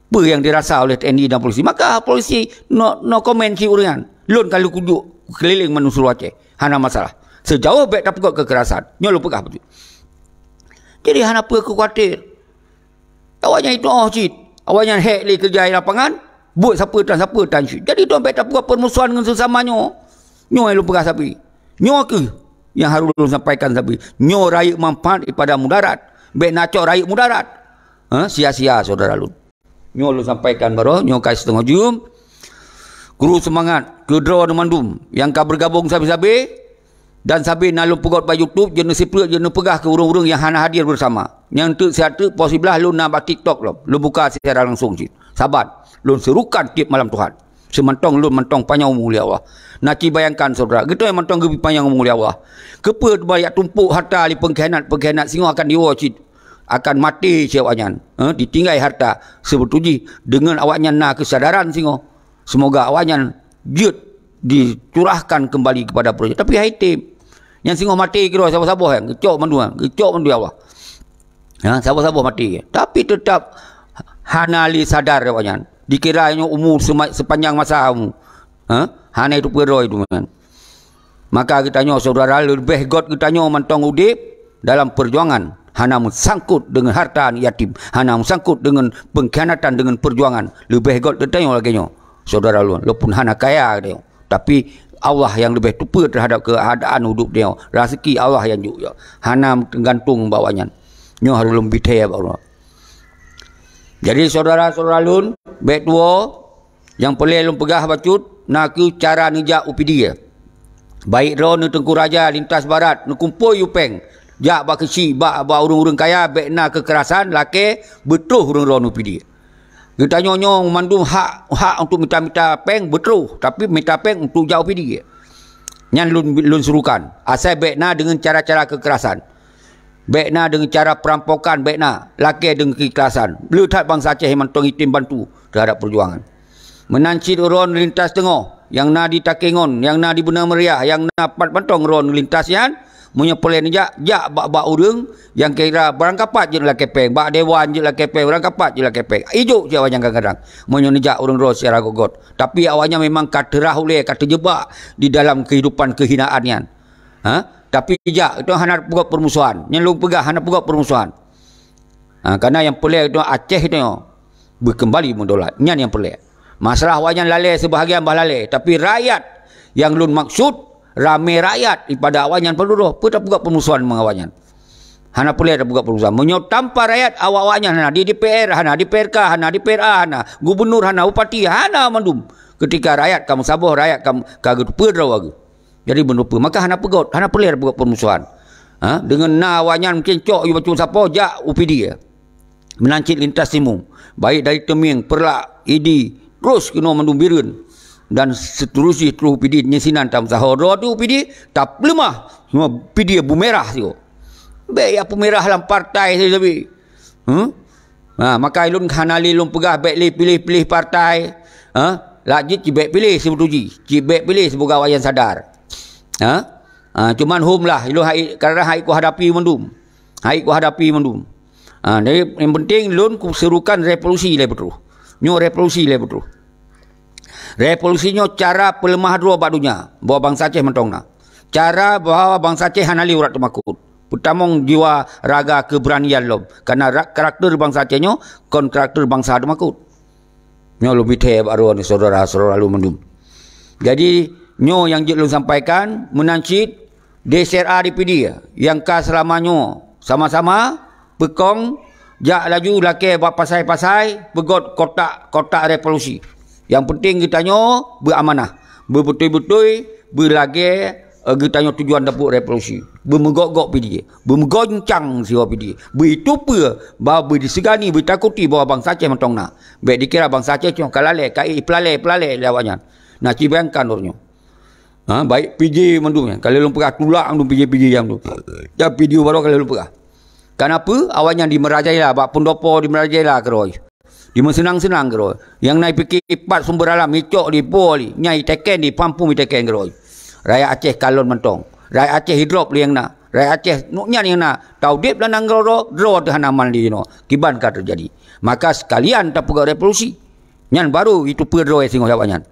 Peue nyang dirasa oleh T N I dan polisi? Maka polisi no, no comment cit ureuëng nyan. Lôn ka lheueh kujok keliling mandum seluruh Aceh. Hana masalah. Sejauh bék tapeugot kekerasan. Nyoe lôn peugah beutôi. Jadi hana peue keu khawatir. Awaknyan itu oh cit. Awaknyan hék lé keureuja di lapangan, buet sapeue tan sapeue tan cit. Jadi dong bék tapeugot permusuhan ngon sesama nyoe. Nyoe lôn peugah sabe. Nyoe keuh nyang harôh lôn sampaikan sabe. Nyoe rayeuk manfaat daripada mudarat. Bék na cok rayeuk mudarat. Ha, sia-sia syedara lôn. Nyoe lôn sampaikan baroe, nyoe ka siteungoh jeuem. Kru seumangat keu droeneuh mandum nyang ka beugabong sabe-sabe. Dan sabe na lôn peugot bak YouTube, jeuet neusiplek, jeuet neupeugah keu ureuëng-ureuëng nyang hana hadir beusama. Nyang teuk siat teuk, poh siblaih lôn na bak TikTok lom. Lôn buka siaran langsung cit. Saban, lôn seurukan tiep malam Tuhan. Seumantong lôn mantong panyang umu lé Allah. Na ci bayangkan, syedara, geutanyoe mantong geubri panyang umu lé Allah. Keupeue teuma jak tumpok harta lé peungkhianat-peungkhianat singoh akan diwoe cit? Akan maté cit awaknyan. Eh, ditinggai harta. Seubeutôi jih, deungon awaknyan na keusadaran singoh. Semoga awaknyan jeuet dicurahkan kembali kepada peureuja. Tapi hai tem. Nyang singoh maté keudroe saboh-saboh nyan, geucok mandua, geucok mandua Allah. Ha, saboh-saboh maté. Tapi teutap hana lé sadar awaknyan. Dikira nyoe umu sema-, sepanjang masa umu. Ha? Hana itu peuroi tu kan. Maka geutanyoe syedara leubeh got geutanyoe mantong udeb dalam peujuangan hana meusangkot deungon harta aneuk yatim, hana meusangkot deungon peungkhianatan deungon peujuangan. Leubeh got geutanyoe lagée nyoe, syedara lôn, lôn pun hana kaya geutanyoe. Tapi Allah nyang leubeh teupeue teuhadab keuadaan udeb nyoe. Raseuki Allah nyang jok nyoe. Hana teugantung bak awaknyan. Nyoe harôh lôn bithée bak Allah. Jadi syedara-syedara lôn, bék tuwoe, nyang peureulée lôn peugah bacut, na kheueh cara neujak u Pidie. Baik droeneuh Teungku Raja lintas barat, neukumpôi u péng, jak bak keuchik, bak, bak ureuëng-ureuëng kaya, bék na keukerasan, lakée beutroh ureuëng droeneuh u Pidie. Geutanyoe nyoe mandum hak, hak untuk mita-mita péng beutroh, tapi mita péng untuk jak u Pidie. Nyan lôn, lôn seurukan. Asai bék na deungon cara-cara keukerasan. Bék na deungon cara peurampokan, bék na. Lakée deungon keukhlasan. Bleu that bansa Aceh mantong item bantu teuhadab peujuangan. Meunan cit droeneuh lintas teungoh, nyang na di Takengon, nyang na di Beuna Meriah, nyang na pat mantong droeneuh lintas nyan, meunyoe peureulée neujak, jak bak-bak ureuëng nyang kira barangkapat jeuet lakée péng, bak dewan jeuet lakée péng, barangkapat jeuet lakée péng. Ijok cit awaknyan kadang-kadang, meunyoe neujak ureuëng droe secara göt-göt. Tapi awaknyan memang ka teurah ulée, ka teujebak di dalam keuhidupan keuhinaan nyan. Ha? Tapi jak, itu hana peugot permusuhan. Nyang lôn peugah hana peugot permusuhan. Ha, karena nyang peureulée itu Aceh itu beukeumbali meudolat. Nyan nyang peureulée. Masalah awaknyan lalée seubahagian bah lalée, tapi rakyat nyang lôn maksud, ramé rakyat daripada awaknyan padum droe, peue tapeugot permusuhan ngon awaknyan. Hana peureulée tapeugot permusuhan. Meunyoe tanpa rakyat, awak-awaknyan hana, di D P R hana, di P R K hana, di P R A hana, gubernur hana, bupati hana mandum. Ketika rakyat ka meusaboh, rakyat ka, ka geuteupeue droe geuh. Jadi meunurot peue? Maka hana peugot, hana peureulée peugot permusuhan. Ha? Deungon na awaknyan mungken cok yue bacut sapo jak u Pidie. Meunan cit lintas timu, baik dari Teumieng, Peureulak, Idi, terus keunoe mandum Bireuen dan seterusnya terus u Pidie. Nyan sinan tameusaho droe teuh u Pidie, tapeuleumah, cuma Pidie beumerah sigoe. Bék ya peumerah lam partai sabe-sabe. Huh? Ha, maka ulôn hana lé lôn peugah bék lé piléh-piléh partai. Ha? Lak jeuet cibék piléh seubeutôi jih. Cibék piléh sibagoe awaknyan sadar. Ha? Ha, cuman hom lah, ulôn hai, kadang hai kuhadapi mandum. Hai kuhadapi mandum. Ha, jadi yang penting lôn kuserukan revolusi lé beutôi. Nyoe revolusi lé beutôi. Revolusi nyoe cara peuleumah droe bak donya, bahwa bansa Aceh mantong na. Cara bahwa bansa Aceh hana lé urat teumakot. Peutamong jiwa raga keubeuranyian lom. Karena ra-, karakter bansa Aceh nyoe kon karakter bansa teumakot. Nyoe lôn bithée bak droeneuh syedara-syedara lôn mandum. Jadi, nyoe nyang jeuet lôn sampaikan, meunan cit, D S R A di Pidie nyang ka seulama nyoe sama-sama peukong jak laju lakée bak pasai-pasai peugot kotak-kotak revolusi. Nyang penting geutanyoe beuamanah, beubeutôi-beutôi, beulagée, eh, geutanyoe tujuan dapeuet revolusi. Beumeugok-gok Pidie, beumeugoncang siwa Pidie. Beuitu peue bahwa beudisegani, beutakuti bahwa bansa Aceh mantong na. Bék dikira bansa Aceh cuma ka lalée, ka ipeulalée-peulalée lé awaknyan. Na ci bayangkan uroe nyoe. Ha, baik P J mandum nyan. Kalau lôn peugah tulak mandum P J-P J nyang mandum. Ya, video baru kalau lôn peugah. Kenapa? Awaknyan di merajalela, bak pendopo di merajalela keudroe. Di meuseunang-seunang keudroe. Nyang na ipike pat sumber alam, icok di po li, nyang iteken di pampung iteken keudroe. Rakyat Aceh kalon mantong. Rakyat Aceh hidrop lé nyang na. Rakyat Aceh nuknyan nyang na. Taudeb lam nanggroe droe, droe teuh hana aman di jinoe. Kiban ka teujadi. Maka sekalian tapeugah revolusi. Nyan baru itupeue droe singoh awaknyan.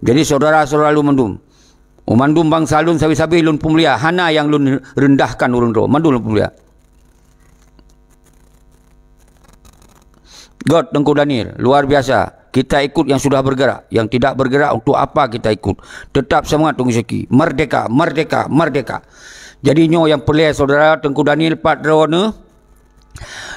Jadi syedara-syedara lôn mandum, mandum bansa lôn sabe-sabe lôn peumulia, hana nyang lôn rendahkan ureuëng droe, mandum lôn peumulia. Göt Teungku Daniel, luar biasa. Kita ikut yang sudah bergerak, yang tidak bergerak untuk apa kita ikut? Tetap semangat Teungku Syeki. Merdeka, merdeka, merdeka. Jadi nyoe nyang peureulée syedara Teungku Daniel pat droeneuh.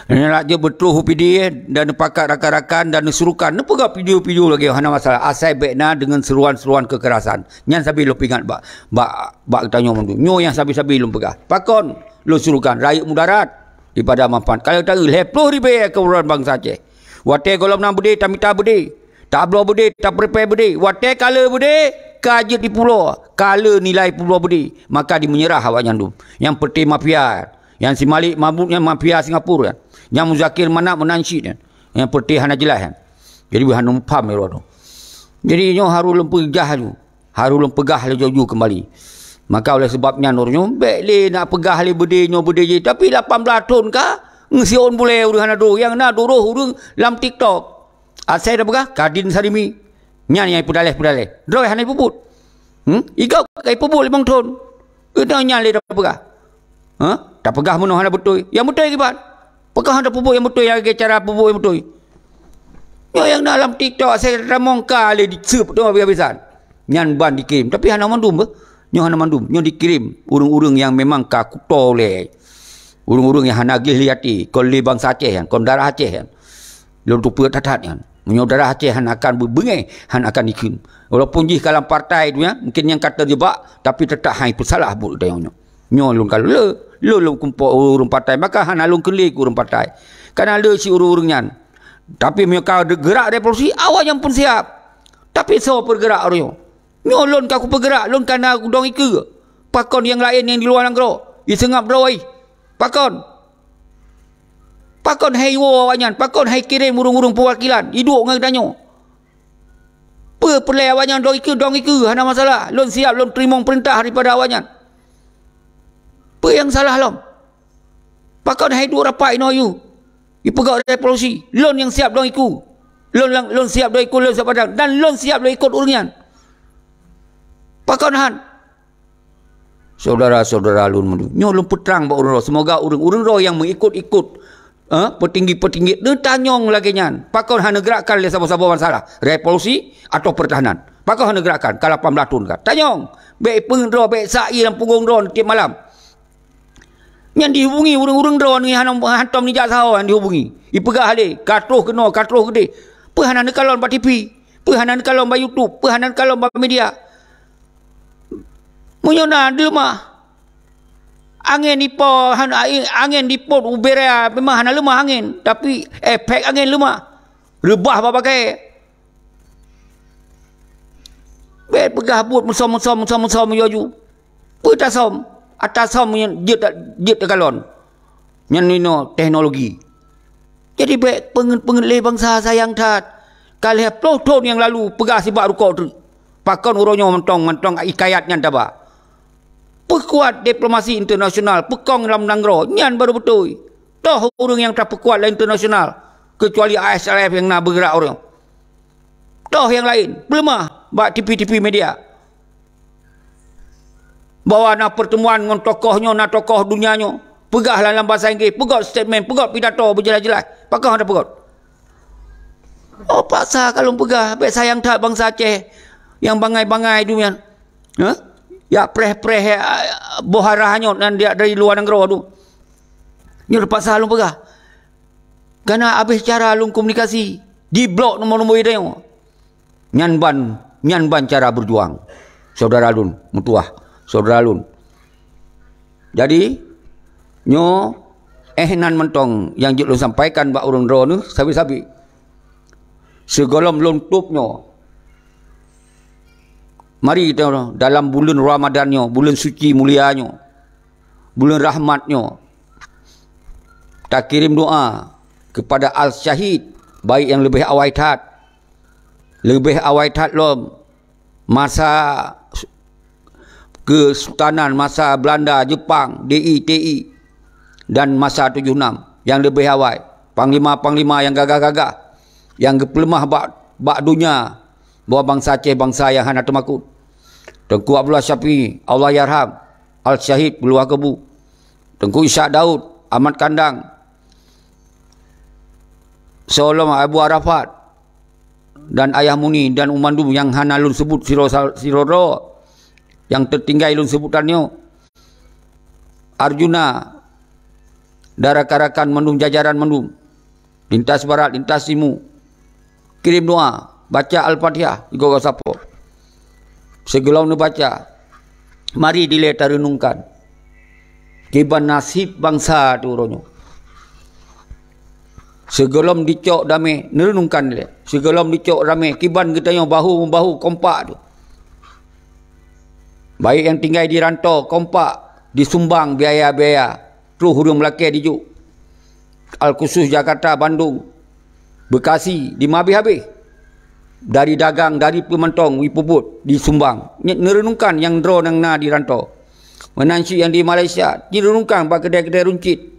Nyan laju beutroh u P D dan neupakat rakan-rakan dan neusurukan, neupeugah video-video lagée hana masalah, asai bék na deungon seruan-seruan kekerasan. Nyan sabe lôn peuingat bak, bak, bak geutanyoe mandum. Nyoe nyang sabe-sabe lôn peugah. Pakon lôn surukan rayeuk mudarat daripada manfaat. Kalau taeu lhée ploh ribée keuburuan bansa Aceh. Watée gohlom na beudé tamita beudé, tabloe beudé, tapeureupai beudé. Watée ka le beudé, ka jeuet di pulo, ka le nilai pulo beudé, maka dimeunyerah awaknyan dum. Nyang peuté mafia, nyang si Malik Mahmud nyan mafia Singapura nyan. Nyang Muzakir Manaf meunan cit nyan. Nyang peuté hana jeulaih nyan. Jadi beuhana mupham ya roh tu. Jadi nyoe harôh lôn peugah laju. Harôh lôn peugah laju keumbali. Maka oleh sebab nyan ureuëng nyoe bék lé nak peugah lé beudé nyoe beudé jih, tapi lapan blaih thon ka ngeusion bulée ureuëng hana droe, nyang na duroh ureuëng lam TikTok. Asai tapeugah Kadin Sarimi. Nyan nyang ipeudaléh-peudaléh. Droe hana ipeubuet. Hmm? Igob ka ipeubuet limong thon. Keunoe nyan lé tapeugah. Ha? Tapeugah meunoe hana beutôi. Nyang beutôi kiban? Pakon hana peubuet nyang beutôi lagée cara peubuet nyang beutôi? Nyoe nyang na lam TikTok asai tamong ka lé diseup tu habis-habisan. Nyan ban dikirim. Tapi hana mandum beh. Nyoe hana mandum. Nyoe dikirim ureuëng-ureuëng nyang memang ka kuto lé. Ureuëng-ureuëng nyang hana gleh lé até. Kon lé bansa Aceh nyan, kon darah Aceh nyan. Lôn tupeue that-that nyan. Meunyoe darah Aceh hana akan beubeungéh, hana akan dikheun. Walaupun jih ka lam partai tu nyan, mungkin nyang ka teujebak, tapi teutap hai peusalah buet geutanyoe nyoe. Nyoe lôn kalon le, le lôn kumpok ureuëng partai, maka hana lôn kheun lé keu ureuëng partai. Kana le si ureuëng-ureuëng nyan. Tapi meunyoe ka gerak revolusi, awaknyan pun siap. Tapi soe peugerak ureuëng nyoe? Nyoe lôn ka kupeugerak, lôn kana dong ikeue. Pakon nyang laén nyang di luwa nanggroe, iseungab droe? Pakon? Pakon hai woe awaknyan? Pakon hai kirém ureuëng-ureuëng peuwakilan iduek ngon geutanyoe? Peue peureulée awaknyan dong ikeue, dong ikeue, hana masalah. Lôn siap lôn teurimong peurintah daripada awaknyan. Peue nyang salah lom? Pakon hai duek rapat inoe yue? Ipeugah revolusi. Lôn nyang siap dong ikeue. Lôn, lôn siap dong ikeue, lôn siap padang. Dan lôn siap lôn ikot ureuëng nyan. Pakon han? Syedara-syedara lôn meunyoe lôn peutrang bak ureuëng droe, seumoga ureuëng-ureuëng droe nyang meuikot-ikot, eh, peutinggi-peutinggi neutanyong lagée nyan. Pakon hana geurakkan lé saboh-saboh masalah, revolusi atau pertahanan? Pakon hana geurakkan ka lapan blaih thon ka? Tanyong, bék peungeuet droe, bék sa ie lam punggung droe tieb malam. Nyan dihubungi ureuëng-ureuëng droe nyoe hana, hantom nijak saho nyan dihubungi. Ipeugah lé, ka troh keunoe, ka troh keudeh. Peue hana neukalon bak T V? Peue hana neukalon bak YouTube? Peue hana neukalon bak media? Meunyoe na leumah, angén ipo, han-, angén dipot u Berea memang hana leumah angén, tapi efek angén leumah. Reubah bak bagée. Bék peugah buet meusom-meusom, meusom-meusom laju. Peue tasöm? Ata söm nyan jeuet, jeuet takalon. Nyan inoe teknologi. Jadi bék peungeuet-peungeuet lé bansa sayang that. Ka lhée ploh thon nyang lalu peugah sibak rukok treuk. Pakon uroe nyoe mantong, mantong hikayat nyan taba. Peukuat diplomasi internasional, peukong lam nanggroe, nyan baru beutôi. Toh ureuëng nyang tapeukuat lam internasional, keucuali I S R F nyang na beugerak ureuëng. Toh nyang laén, peuleumah bak T V-T V media. Bahwa na pertemuan ngon tokoh nyoe, na tokoh dunia nyoe. Peugah lam, lam bahasa Inggris, peugöt statement, peugöt pidato beujeulaih-jeulaih. Pakon hana peugöt? Oh, paksa ka lôn peugah, bék sayang that bansa Aceh nyang bangai-bangai dunia. Hah? Yak preh-preh, eh, boh arah nyoe nan dia dari luwa nanggroe tu. Nyoe terpaksa lôn peugah. Kana abéh cara lôn komunikasi, diblok nomor-nomor idéng. Nyan ban, nyan ban cara berjuang. Saudara lôn, meutuwah, saudara lôn. Jadi, nyoe, eh, nan mantong nyang jeuet lôn sampaikan bak ureuëng droeneuh sabe-sabe. Sigohlom lôn tôb nyoe, Mari kita dalam buleuen Ramadan nyoe, buleuen suci mulia nyoe, buleuen rahmat nyoe, takirém doa keupada al-syahid, baik nyang leubeh awai that, leubeh awai that lom masa Kesultanan masa Belanda, Jepang, D I, T I, dan masa tujoh enam nyang leubeh awai, panglima-panglima nyang gagah-gagah, nyang geupeuleumah bak, bak donya, bahwa bansa Aceh bansa nyang hana teumakot. Teungku Abdullah Syafi'i, Allah yarham, Al-Syahid Buluwa Kebu, Teungku Ishak Daud, Ahmad Kandang, Solom Abu Arafat, dan Ayah Muni dan u mandum nyang hana lôn seubut sidroe-sidroe, nyang teutinggai lôn seubut tanyoe, Arjuna, dan rakan-rakan mandum, jajaran mandum, lintas barat, lintas timu, kirém doa, baca Al-Fatihah, igoe sapo. Sigohlom neubaca, mari dilée tareunungkan kiban naseb bansa teuh uroe nyoe. Sigohlom dicok damé, neureunungkan lé. Sigohlom dicok damé, kiban geutanyoe bahu-bahu kompak teuh. Baik nyang tinggai di rantô kompak disumbang biaya-biaya, troh ureuëng meulakée dijok. Al-khusus Jakarta, Bandung, Bekasi, di ma habéh-habéh. Dari dagang, dari peue mantong, ipeubuet, disumbang. Neureunungkan nyang droe nyang na di rantô. Meunan cit nyang di Malaysia, jireunungkan bak keudée-keudée runcit.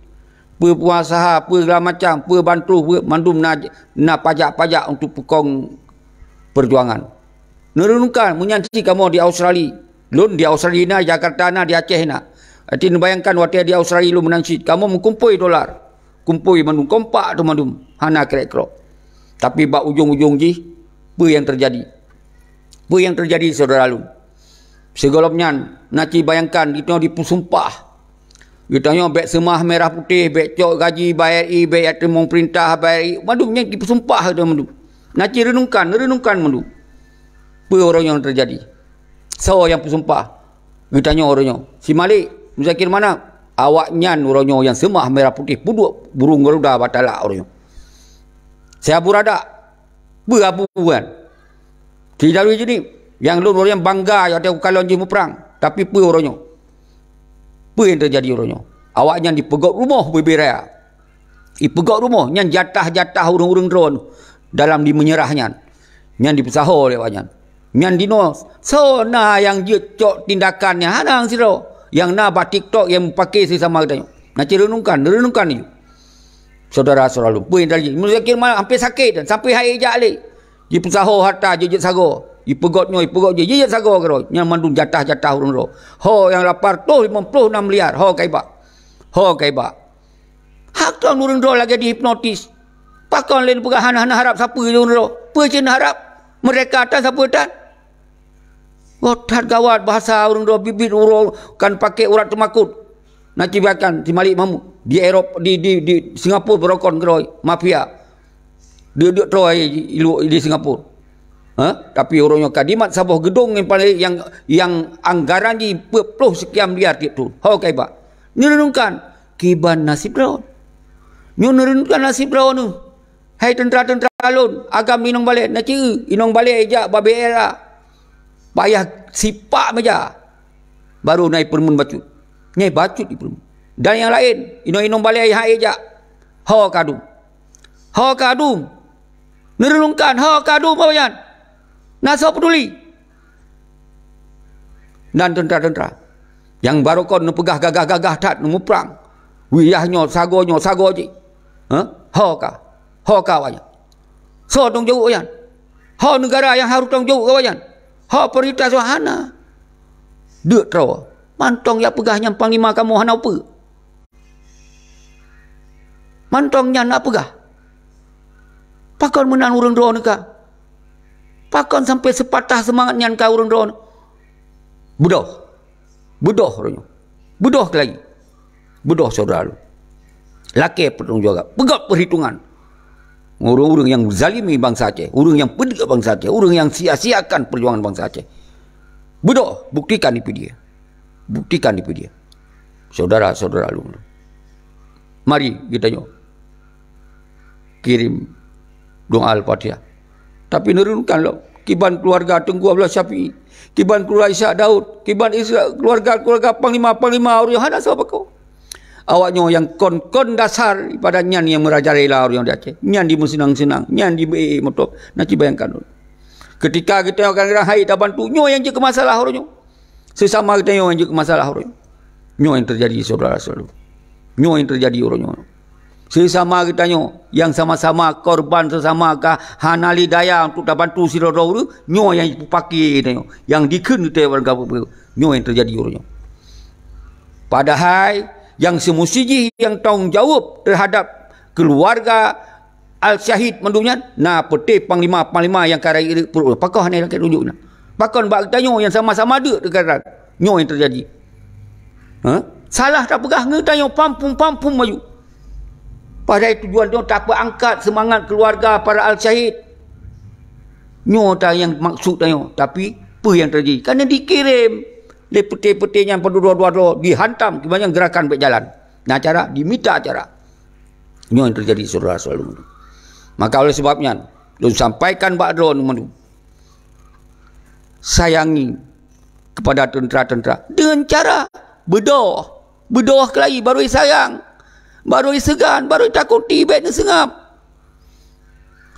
Peue pengusaha, peue segala macam, peue bantu, peue mandum na, na pajak-pajak untuk peukong peujuangan. Neureunungkan, meunyan cit kamoe di Australia. Lôn di Australia na, Jakarta na, di Aceh na. Até neubayangkan watée di Australia lôn meunan cit, kamoe meukumpôi dolar. Kumpôi mandum, kompak teuh mandum, hana krek-krok. Tapi bak ujong-ujong jih, peue nyang teujadi? Peue nyang teujadi, syedara lôn? Sigohlom nyan, na cit bayangkan, geutanyoe dipeusumpah. Geutanyoe bék seumah merah putéh, bék cok gaji, bayar i, bék teurimong peurintah, bayar i, mandum nyan dipeusumpah geutanyoe mandum. Na cit reunungkan, reunungkan mandum. Peue uroe nyoe teujadi? Soe nyang peusumpah? Geutanyoe uroe nyoe. Si Malik, Muzakir Manaf, awaknyan uroe nyoe nyang seumah merah putéh peuduek burung garuda bak talak uroe nyoe. Si Abu Radak, peue Abu nyan? Si Darul Jeunib, nyang lôn uroe nyoe bangga watée kukalon jih muprang, tapi peue uroe nyoe? Peue nyang teujadi uroe nyoe? Awaknyan dipeugét rumoh bubé raya. Ipeugét rumoh nyan jatah-jatah ureuëng-ureuëng droe dalam di meunyeurah nyan. Nyan dipeusaho lé awaknyan. Nyan dinoe, soe na nyang jeuet cok tindakan nyan hana sidroe. Nyang na bak TikTok nyang meupaké seusama geutanyoe. Na cit reunungkan, reunungkan nyoe. Syedara-syedara lôn, peue nyang teujadi? Muzakir Manaf hampé sakét dan sampai han ék jak lé. Jipeusaho harta jeuet-jeuet sagoe. Ipeugét nyoe, ipeugét jih, jeuet-jeuet sagoe keudroe. Nyan mandum jatah-jatah ureuëng droe. Ho nyang lapan reutôh limong ploh nam miliar, ho ka ibak. Ho ka ibak. Hak kon ureuëng droe lagée dihipnotis. Pakon lé neupeugah hana, hana harab sapeue ureuëng droe? Peue cit neuharab? Meurdeka tan sapeue tan? Goh that gawat bahasa ureuëng droe, biet-biet uroe kan paké urat teumakot. Na cit bayangkan si Malik Mahmud di Eropa, di, di, di Singapura beurokon keudroe, mafia. Deuk-deuk troe i, i, i Singapura. Ha? Tapi uroe nyoe ka dimat saboh geudong nyang paleng, nyang, nyang anggaran jih peuet ploh sekian miliar tiep thon. Ho ka ibak. Neureunungkan kiban naseb droe. Nyoe neureunungkan naseb droe neuh. Hai teuntra-teuntra lôn, agam inong balée, na cit inong balée ijak bak B R A. Payah sipak meja. Baru na ipeureumeun bacut. Nyan bacut ipeureumeun. Dan nyang laén, inong-inong balée han ék jak. Ho ka dum. Ho ka dum. Neureunungkan, ho ka dum awaknyan. Na soe peuduli? Dan teuntra-teuntra nyang baroekon neupeugah gagah-gagah that neumuprang. Wilayah nyoe sagoe, nyoe sagoe jih. Ha? Ho ka. Ho ka awaknyan. Soe tanggung jaweueb awaknyan? Ho neugara nyang harôh tanggung jaweueb keu awaknyan? Ho peurintah soe hana? Deuk droe. Mantong jak peugah nyan panglima kamoe hana peue. Mantong nyan na peugah. Pakon meunan ureuëng droeneuh ka? Pakon sampai seupatah seumangat nyan ka ureuëng droeneuh? Beudôh. Beudôh uroe nyoe. Beudôh lagi. Beudôh syedara lôn. Lakée peutanggung jaweueb. Peugét peurhitungan. Ureuëng-ureuëng nyang zalimi bansa Aceh, ureuëng nyang peudeuk bansa Aceh, ureuëng nyang sia-siakan peujuangan bansa Aceh. Beudôh, buktikan dipeu dia. Buktikan dipeu dia. Syedara-syedara lôn. Mari geutanyoe kirém doa Al-Fatihah. Tapi neureunungkan lom, kiban keuluwarga Teungku Abdullah Syafi'i, kiban keuluwarga Ishak Daud, kiban Ishak, keuluwarga-keuluwarga panglima-panglima ureuëng hana saboh pakoe. Awak nyoe nyang kon-kon dasar ibadat nyan nyang meurajalela ureuëng di Aceh. Nyan dimeuseunang-seunang, nyan dibri moto. Nah, ci bayangkan. Keutika geutanyoe kadang-kadang hai tabantu, nyoe nyang jeuet keu masalah ureuëng nyoe. Seusama geutanyoe nyang jeuet keu masalah ureuëng nyoe. Nyoe nyang teujadi, syedara-syedara. Nyoe nyang teujadi ureuëng nyoe. Seusama geutanyoe nyang sama-sama korban, seusama ka hana lé daya untuk tabantu sidroe-droe ureuëng, nyoe nyang jipeupaké geutanyoe. Nyang dikheun geutanyoe barangkapeue, nyoe nyang teujadi ureuëng nyoe. Padahai nyang seumusti jih nyang tanggung jaweueb teuhadab keuluwarga Al-Syahid mandum nyan, na peuté panglima-panglima nyang ka rayeuk-rayeuk peurunoe. Pakon hana lakée tunjuk nyan? Pakon bak geutanyoe nyang sama-sama deuk teugadan? Nyoe nyang teujadi. Ha? Salah tapeugah ngon geutanyoe pampung-pampung maju. Padahai tujuan nyoe tapeuangkat seumangat keuluwarga para Al-Syahid. Nyoe ta nyang maksud tanyoe. Tapi, peue nyang teujadi? Ka na dikirém lé peuté-peuté nyang padub dua-dua droe, dihantam, kiban nyang geurakan bék jalan. Na cara, dimita cara. Nyoe nyang teujadi, syedara-syedara lôn. Maka oleh sebab nyan, lôn sampaikan bak droeneuh mandum, sayangi kepada teuntara-teuntara deungon cara beudoh. Beudoh keulayi, barô sayang, barô seugan, barô takuti, bék neuseungab.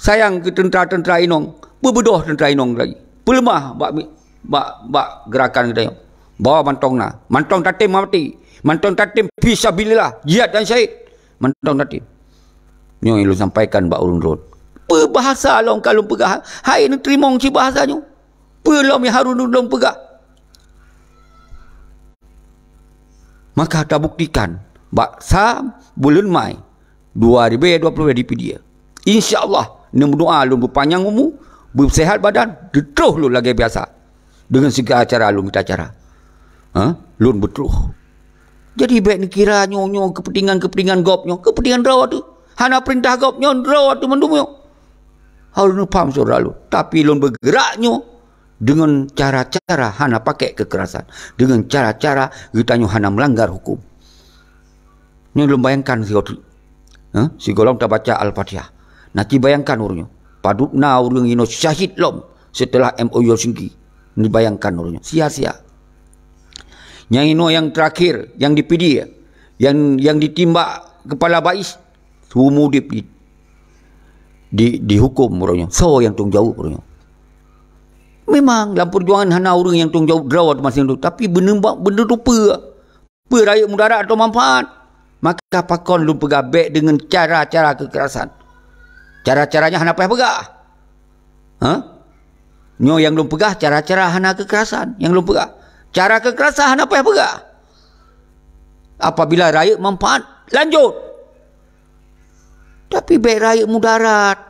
Sayang keu teuntara-teuntara inong, beubeudoh teuntara inong keulayi. Peuleumah bak mi-, bak, bak geurakan geutanyoe. Bahwa mantong na, mantong tatém maté, mantong tatém fisabilillah, jihad dan syahid. Mantong tatém. Nyoe nyang lôn sampaikan bak ureuëng droe. Peue bahasa lom ka lôn peugah, hai neuteurimong cit bahasa nyoe. Peue lom nyang harôh lôn peugah? Maka tabuktikan bak sa buleuen Mai dua ribèe dua ploh di Pidie. Insya Allah, neumeudoa lôn beupanyang umu, beuseuhat badan, teutroh lôn lagèe biasa. Deungon segala cara lôn mita cara. Ha? Lôn beutroh. Jadi, bèk neukira nyoe-nyoe keupeuntengan-keupeuntengan gob nyoe, keupeuntengan droe teuh. Hana peurintah gob nyoe, droe teuh mandum nyoe. Harôh neupham syedara lôn. Tapi lôn beugeurak nyoe deungon cara-cara hana pakèk keukerasan. Deungon cara-cara geutanyoe hana meulanggar huköm. Nyoe lôn bayangkan sigoe teuk. Hah? Sigohlom tabaca Al-Fatihah. Na ci bayangkan ureuëng nyoe. Padub na ureuëng inoe syahid lom seuteulah M O U Helsinki. Neubayangkan ureuëng nyoe. Sia-sia. Nyang inoe nyang teurakhir, nyang di Pidie, nyang, nyang ditimbak keupala bais, seumur udép di, di, dihuköm ureuëng nyoe. Soe nyang tanggung jaweueb ureuëng nyoe? Memang lam peujuangan hana ureuëng nyang tanggung jaweueb droe teuma sindroe, tapi beuneumbak beuneueh tupeue. Peue rayeuk mudarat atau manfaat? Maka pakon lôn peugah bèk deungon cara-cara keukerasan. Cara-caranya hana payah peugah. Ha? Nyoe nyang lôn peugah cara-cara hana keukerasan. Nyang lôn peugah cara keukerasan hana payah peugah. Apabila rayeuk manfaat, lanjut. Tapi bèk rayeuk mudarat.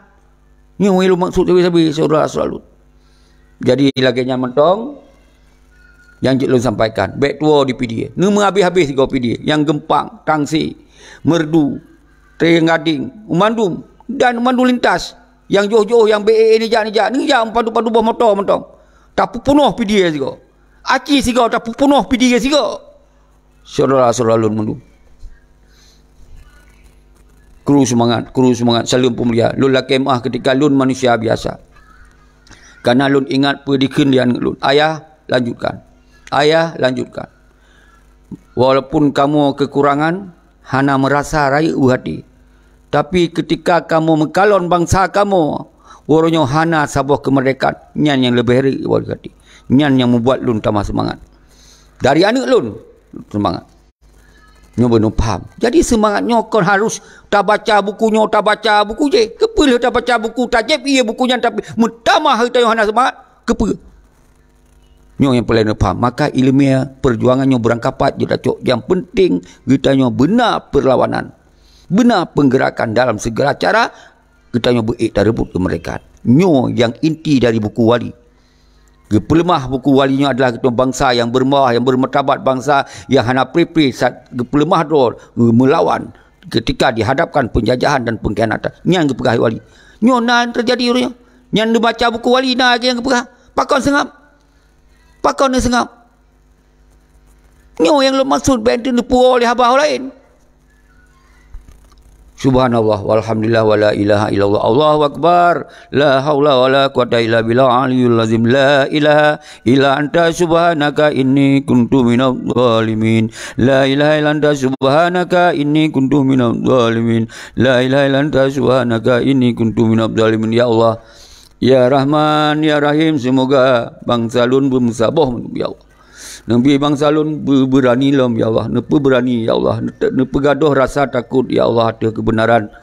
Nyoe nyang lôn maksud sabe-sabe, syedara-syedara lôn. Jadi, lagèe nyan mantong nyang jeuet lôn sampaikan. Bèk tuwoe di Pidie. Neumeuhabéh-habéh sigoe Pidie. Nyang Geumpang, Tangse, Meureudu, Trienggading, Mandum, dan Mandum lintas. Nyang jiôh-jiôh, nyang B A A neujak-neujak, neujak meupadub-padub boh moto mantong. Tapeupunoh Pidie sigoe. Aci sigoe, tapeupunoh Pidie sigoe. Syedara-syedara lôn mandum. Kru seumangat, kru seumangat, saleuem peumulia. Lôn lakèe meu'ah keutika lôn manusia biasa. Kareuna lôn ingat peue dikheun lé aneuk lôn. Ayah, lanjutkan. Ayah, lanjutkan. Walaupun kamoe keukurangan, hana meurasa rayeuk u até. Tapi keutika kamoe meukalon bansa kamoe, uroe nyoe hana saboh keumeurdekaan, nyan nyang leubeh rayeuk u até. Nyan nyang mubuat lôn tamah seumangat. Dari aneuk lôn, seumangat. Nyoe beuneupham. Jadi, seumangat nyoe kon harus tabaca buku nyoe, tabaca buku jéh. Keupeue lheueh tabaca buku, tajép ié buku nyan, tapi meutamah geutanyoe hana seumangat? Keupeue? Nyoe nyang peureulèe neupham. Maka ileumèe peujuangan nyoe beurangkapat jeuet tacok. Nyang peunteng geutanyoe beuna peurlawanan, beuna peunggeurakan dalam segala cara geutanyoe beu-ék tareubot keumeurdekaan. Nyoe nyang inti dari buku Wali. Geupeuleumah buku Wali nyoe adalah geutanyoe bansa nyang beureumbah, nyang beureumartabat, bansa nyang hana pré-pré saat geupeuleumah droe meulawan keutika dihadapkan peunjajahan dan peungkhianatan. Nyan geupeugah Wali. Nyoe na teujadi uroe nyoe. Nyan neubaca buku Wali na lagèe nyang geupeugah. Pakon seungab? Pakon neuseungab? Nyoe nyang lôn maksud, bèk teuneupeuwoe lé haba laén. Subhanallah, walhamdulillah, wala ilaha illallah, Allahu akbar, la haula wala quwata illa billah aliyul azim, la ilaha illa anta subhanaka inni kuntu minadh dhalimin, la ilaha illa anta subhanaka inni kuntu minadh dhalimin, la ilaha illa anta subhanaka inni kuntu minadh dhalimin. Ya Allah, ya Rahman, ya Rahim, seumoga bansa lôn beumeusaboh, ya Allah. Neubi bansa lôn beu-, beurani lom, ya Allah. Neupeubeurani, ya Allah. Neute-, neupeugadôh rasa takot, ya Allah, ateueh keubeunaran.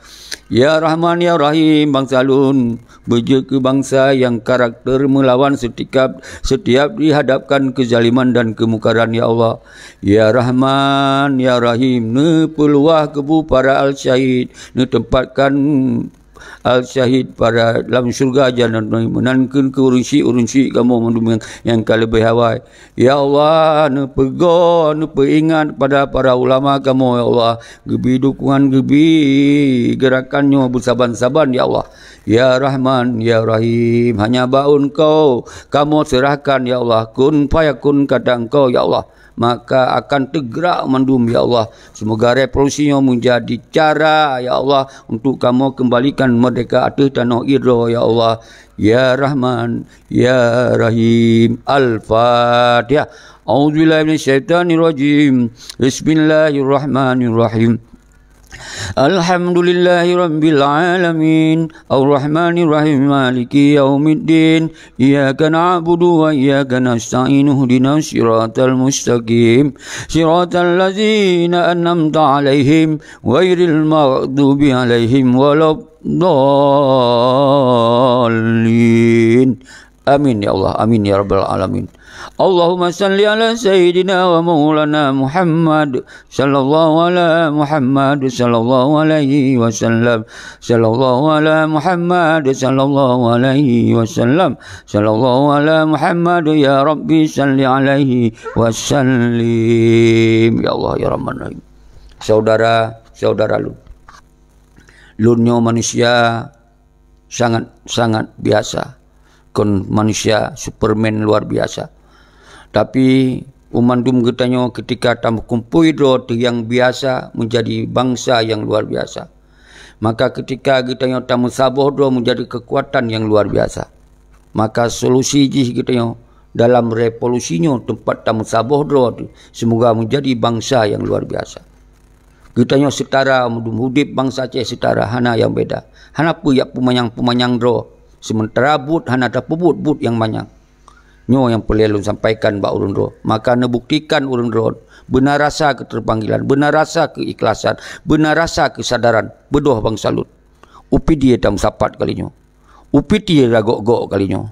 Ya Rahman, ya Rahim, bansa lôn beujeuet keu bansa nyang karakter meulawan seutikab, setiap dihadapkan keuzaliman dan keumungkaran, ya Allah. Ya Rahman, ya Rahim, neupeuluwah kubu para al-syahid, neuteumpatkan al-syahid pada lam syeuruga jannat meunan keu ureuëng syik, ureuëng syik kamoe mandum nyang, nyang ka leubeh awai. Ya Allah, neupeugo, neupeuingat pada para ulama kamoe, ya Allah, geubi dukungan, geubi geurakan nyoe beusaban-saban, ya Allah. Ya Rahman, ya Rahim, hanya bak Engkau kamoe seurahkan, ya Allah, kun fayakun kata Engkau, ya Allah, maka akan teugrak mandum, ya Allah. Seumoga revolusi nyoe meujadi cara, ya Allah, untuk kamoe keumbalikan meurdeka ateueh tanoh droe, ya Allah. Ya Rahman, ya Rahim. Al-Fatihah. A'udzubillahi minasyaitonirrajim. Bismillahirrahmanirrahim. Alhamdulillahi rabbil alamin. Arrahmanirrahim. Maliki yaumiddin. Iyyaka na'budu wa iyyaka nasta'in. Ihdinas siratal mustaqim. Siratal ladzina an'amta 'alaihim ghairil maghdubi 'alaihim waladdallin. Amin ya Allah, amin ya rabbal alamin. Allahumma salli ala sayyidina wa maulana Muhammad, sallallahu ala Muhammad, sallallahu alaihi wasallam, sallallahu ala Muhammad, sallallahu alaihi wasallam, sallallahu ala Muhammad, ya Rabbi salli alaihi wasallim. Ya Allah, ya Rahman Rahim. Saudara, saudara lôn. Lôn nyoe manusia sangat-sangat biasa. Kon manusia Superman luar biasa. Tapi, u mandum geutanyoe ketika tameukumpôi droe teuh nyang biasa menjadi bangsa nyang luar biasa. Maka ketika geutanyoe tameusaboh droe menjadi kekuatan nyang luar biasa. Maka solusi jih geutanyoe dalam revolusi nyoe teumpat tameusaboh droe teuh, seumoga menjadi bangsa nyang luar biasa. Geutanyoe seutara, meudum udeb bansa Aceh seutara, hana nyang beda. Hana peue jak peumanyang-peumanyang droe, seumeuntara buet hana tapeubuet buet nyang manyang. Nyoe nyang peureulée lôn sampaikan bak ureuëng droe. Maka neubuktikan ureuëng droe beuna rasa keuteupanggilan, beuna rasa keuikhlasan, beuna rasa keusadaran, beudôh bansa lôn. Upidie tameusapat kali nyoe. Upidie ragok-gok kali nyoe.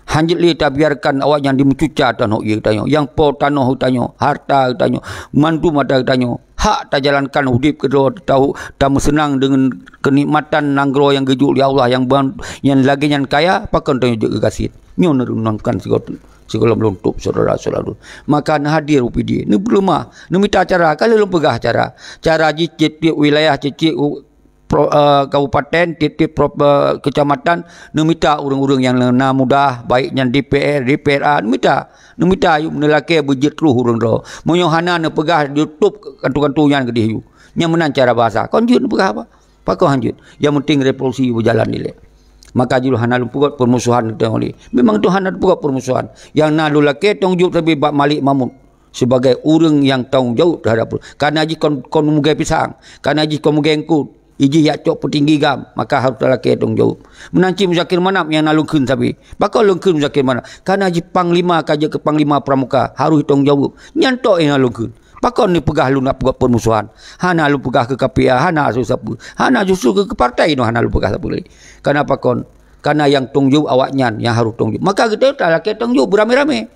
Hanjeuet lé tabiarkan awaknyan jimeucuca tanoh ié tanyoe, nyang po tanoh tanyoe, harta tanyoe, mandum ata tanyoe. Hak tajalankan udeb keudroe teuh tameuseunang deungon keunikmatan nanggroe nyang geujok lé Allah nyang ban-, nyang lagée nyan kaya, pakon tanyoe jeuet geugasien. Nyoe neureunongkan sigoe-, sigohlom lôn tôb syedara-syedara lôn. Maka neuhadir upidie, neupeuleumah, neumita cara, ka lheueh lôn peugah cara. Cara jih tieb-tieb wilayah, tieb-tieb u-, pro-, eh, kabupaten, tieb-tieb pro-, eh, keucamatan, neumita ureuëng-ureuëng nyang na muda, baik nyan D P R, D P R A, neumita. Neumita ayue neulakée beujeuet troh ureuëng droe. Meunyoe hana neupeugah, neutôb kanto-kanto nyan keudeh yue. Nyan meunan cara bahasa. Kon jeuet neupeugah apa? Pakon hanjeuet. Nyang penting revolusi beujalan ilée. Maka jih hana lôn peugot peurmusohan teuh lé. Memang Tuhan hana peugot peurmusohan. Nyang na lôn lakée tanggong jaweueb sabe bak Malik Mahmud. Sebagai ureuëng nyang tanggong jaweueb teuhadap, kana jih kon, kon meugée pisang, kana jih kon meugée eungkôt, ijih jak cok peutinggi GAM, maka harôh talakée tanggong jaweueb. Meunan cit Muzakir Manaf nyang na lôn kheun sabe. Pakon lôn kheun Muzakir Manaf? Kana jih panglima ka jeuet keu panglima pramuka, harôh tanggong jaweueb. Nyan tok nyang na lôn kheun. Pakon neupeugah lôn na peugot peurmusohan? Hana lôn peugah keu K P A, hana sapeue-sapeue. Hana justru keu, keu partai nyoe hana lôn peugah sapeue lé. Kana pakon? Kana nyang tanggong jaweueb awaknyan nyang harôh tanggong jaweueb. Maka geutanyoe talakée tanggong jaweueb beuramé-ramé.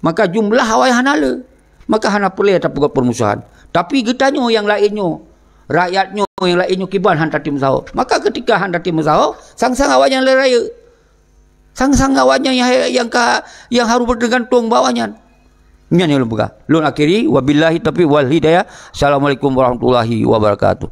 Maka jumlah awai hana le. Maka hana peureulée tapeugot peurmusohan. Tapi geutanyoe nyang laén nyoe, rakyat nyoe nyang laén nyoe kiban han tatem meusaho. Maka keutika han tatem meusaho, sang-sang awaknyan le rayeuk. Sang-sang awaknyan nyang, nyang ka, nyang harôh beuteugantung bak awaknyan. Nyan nyang lôn peugah. Lôn akhiri, wabillahi taufiq wal hidayah. Assalamualaikum warahmatullahi wabarakatuh.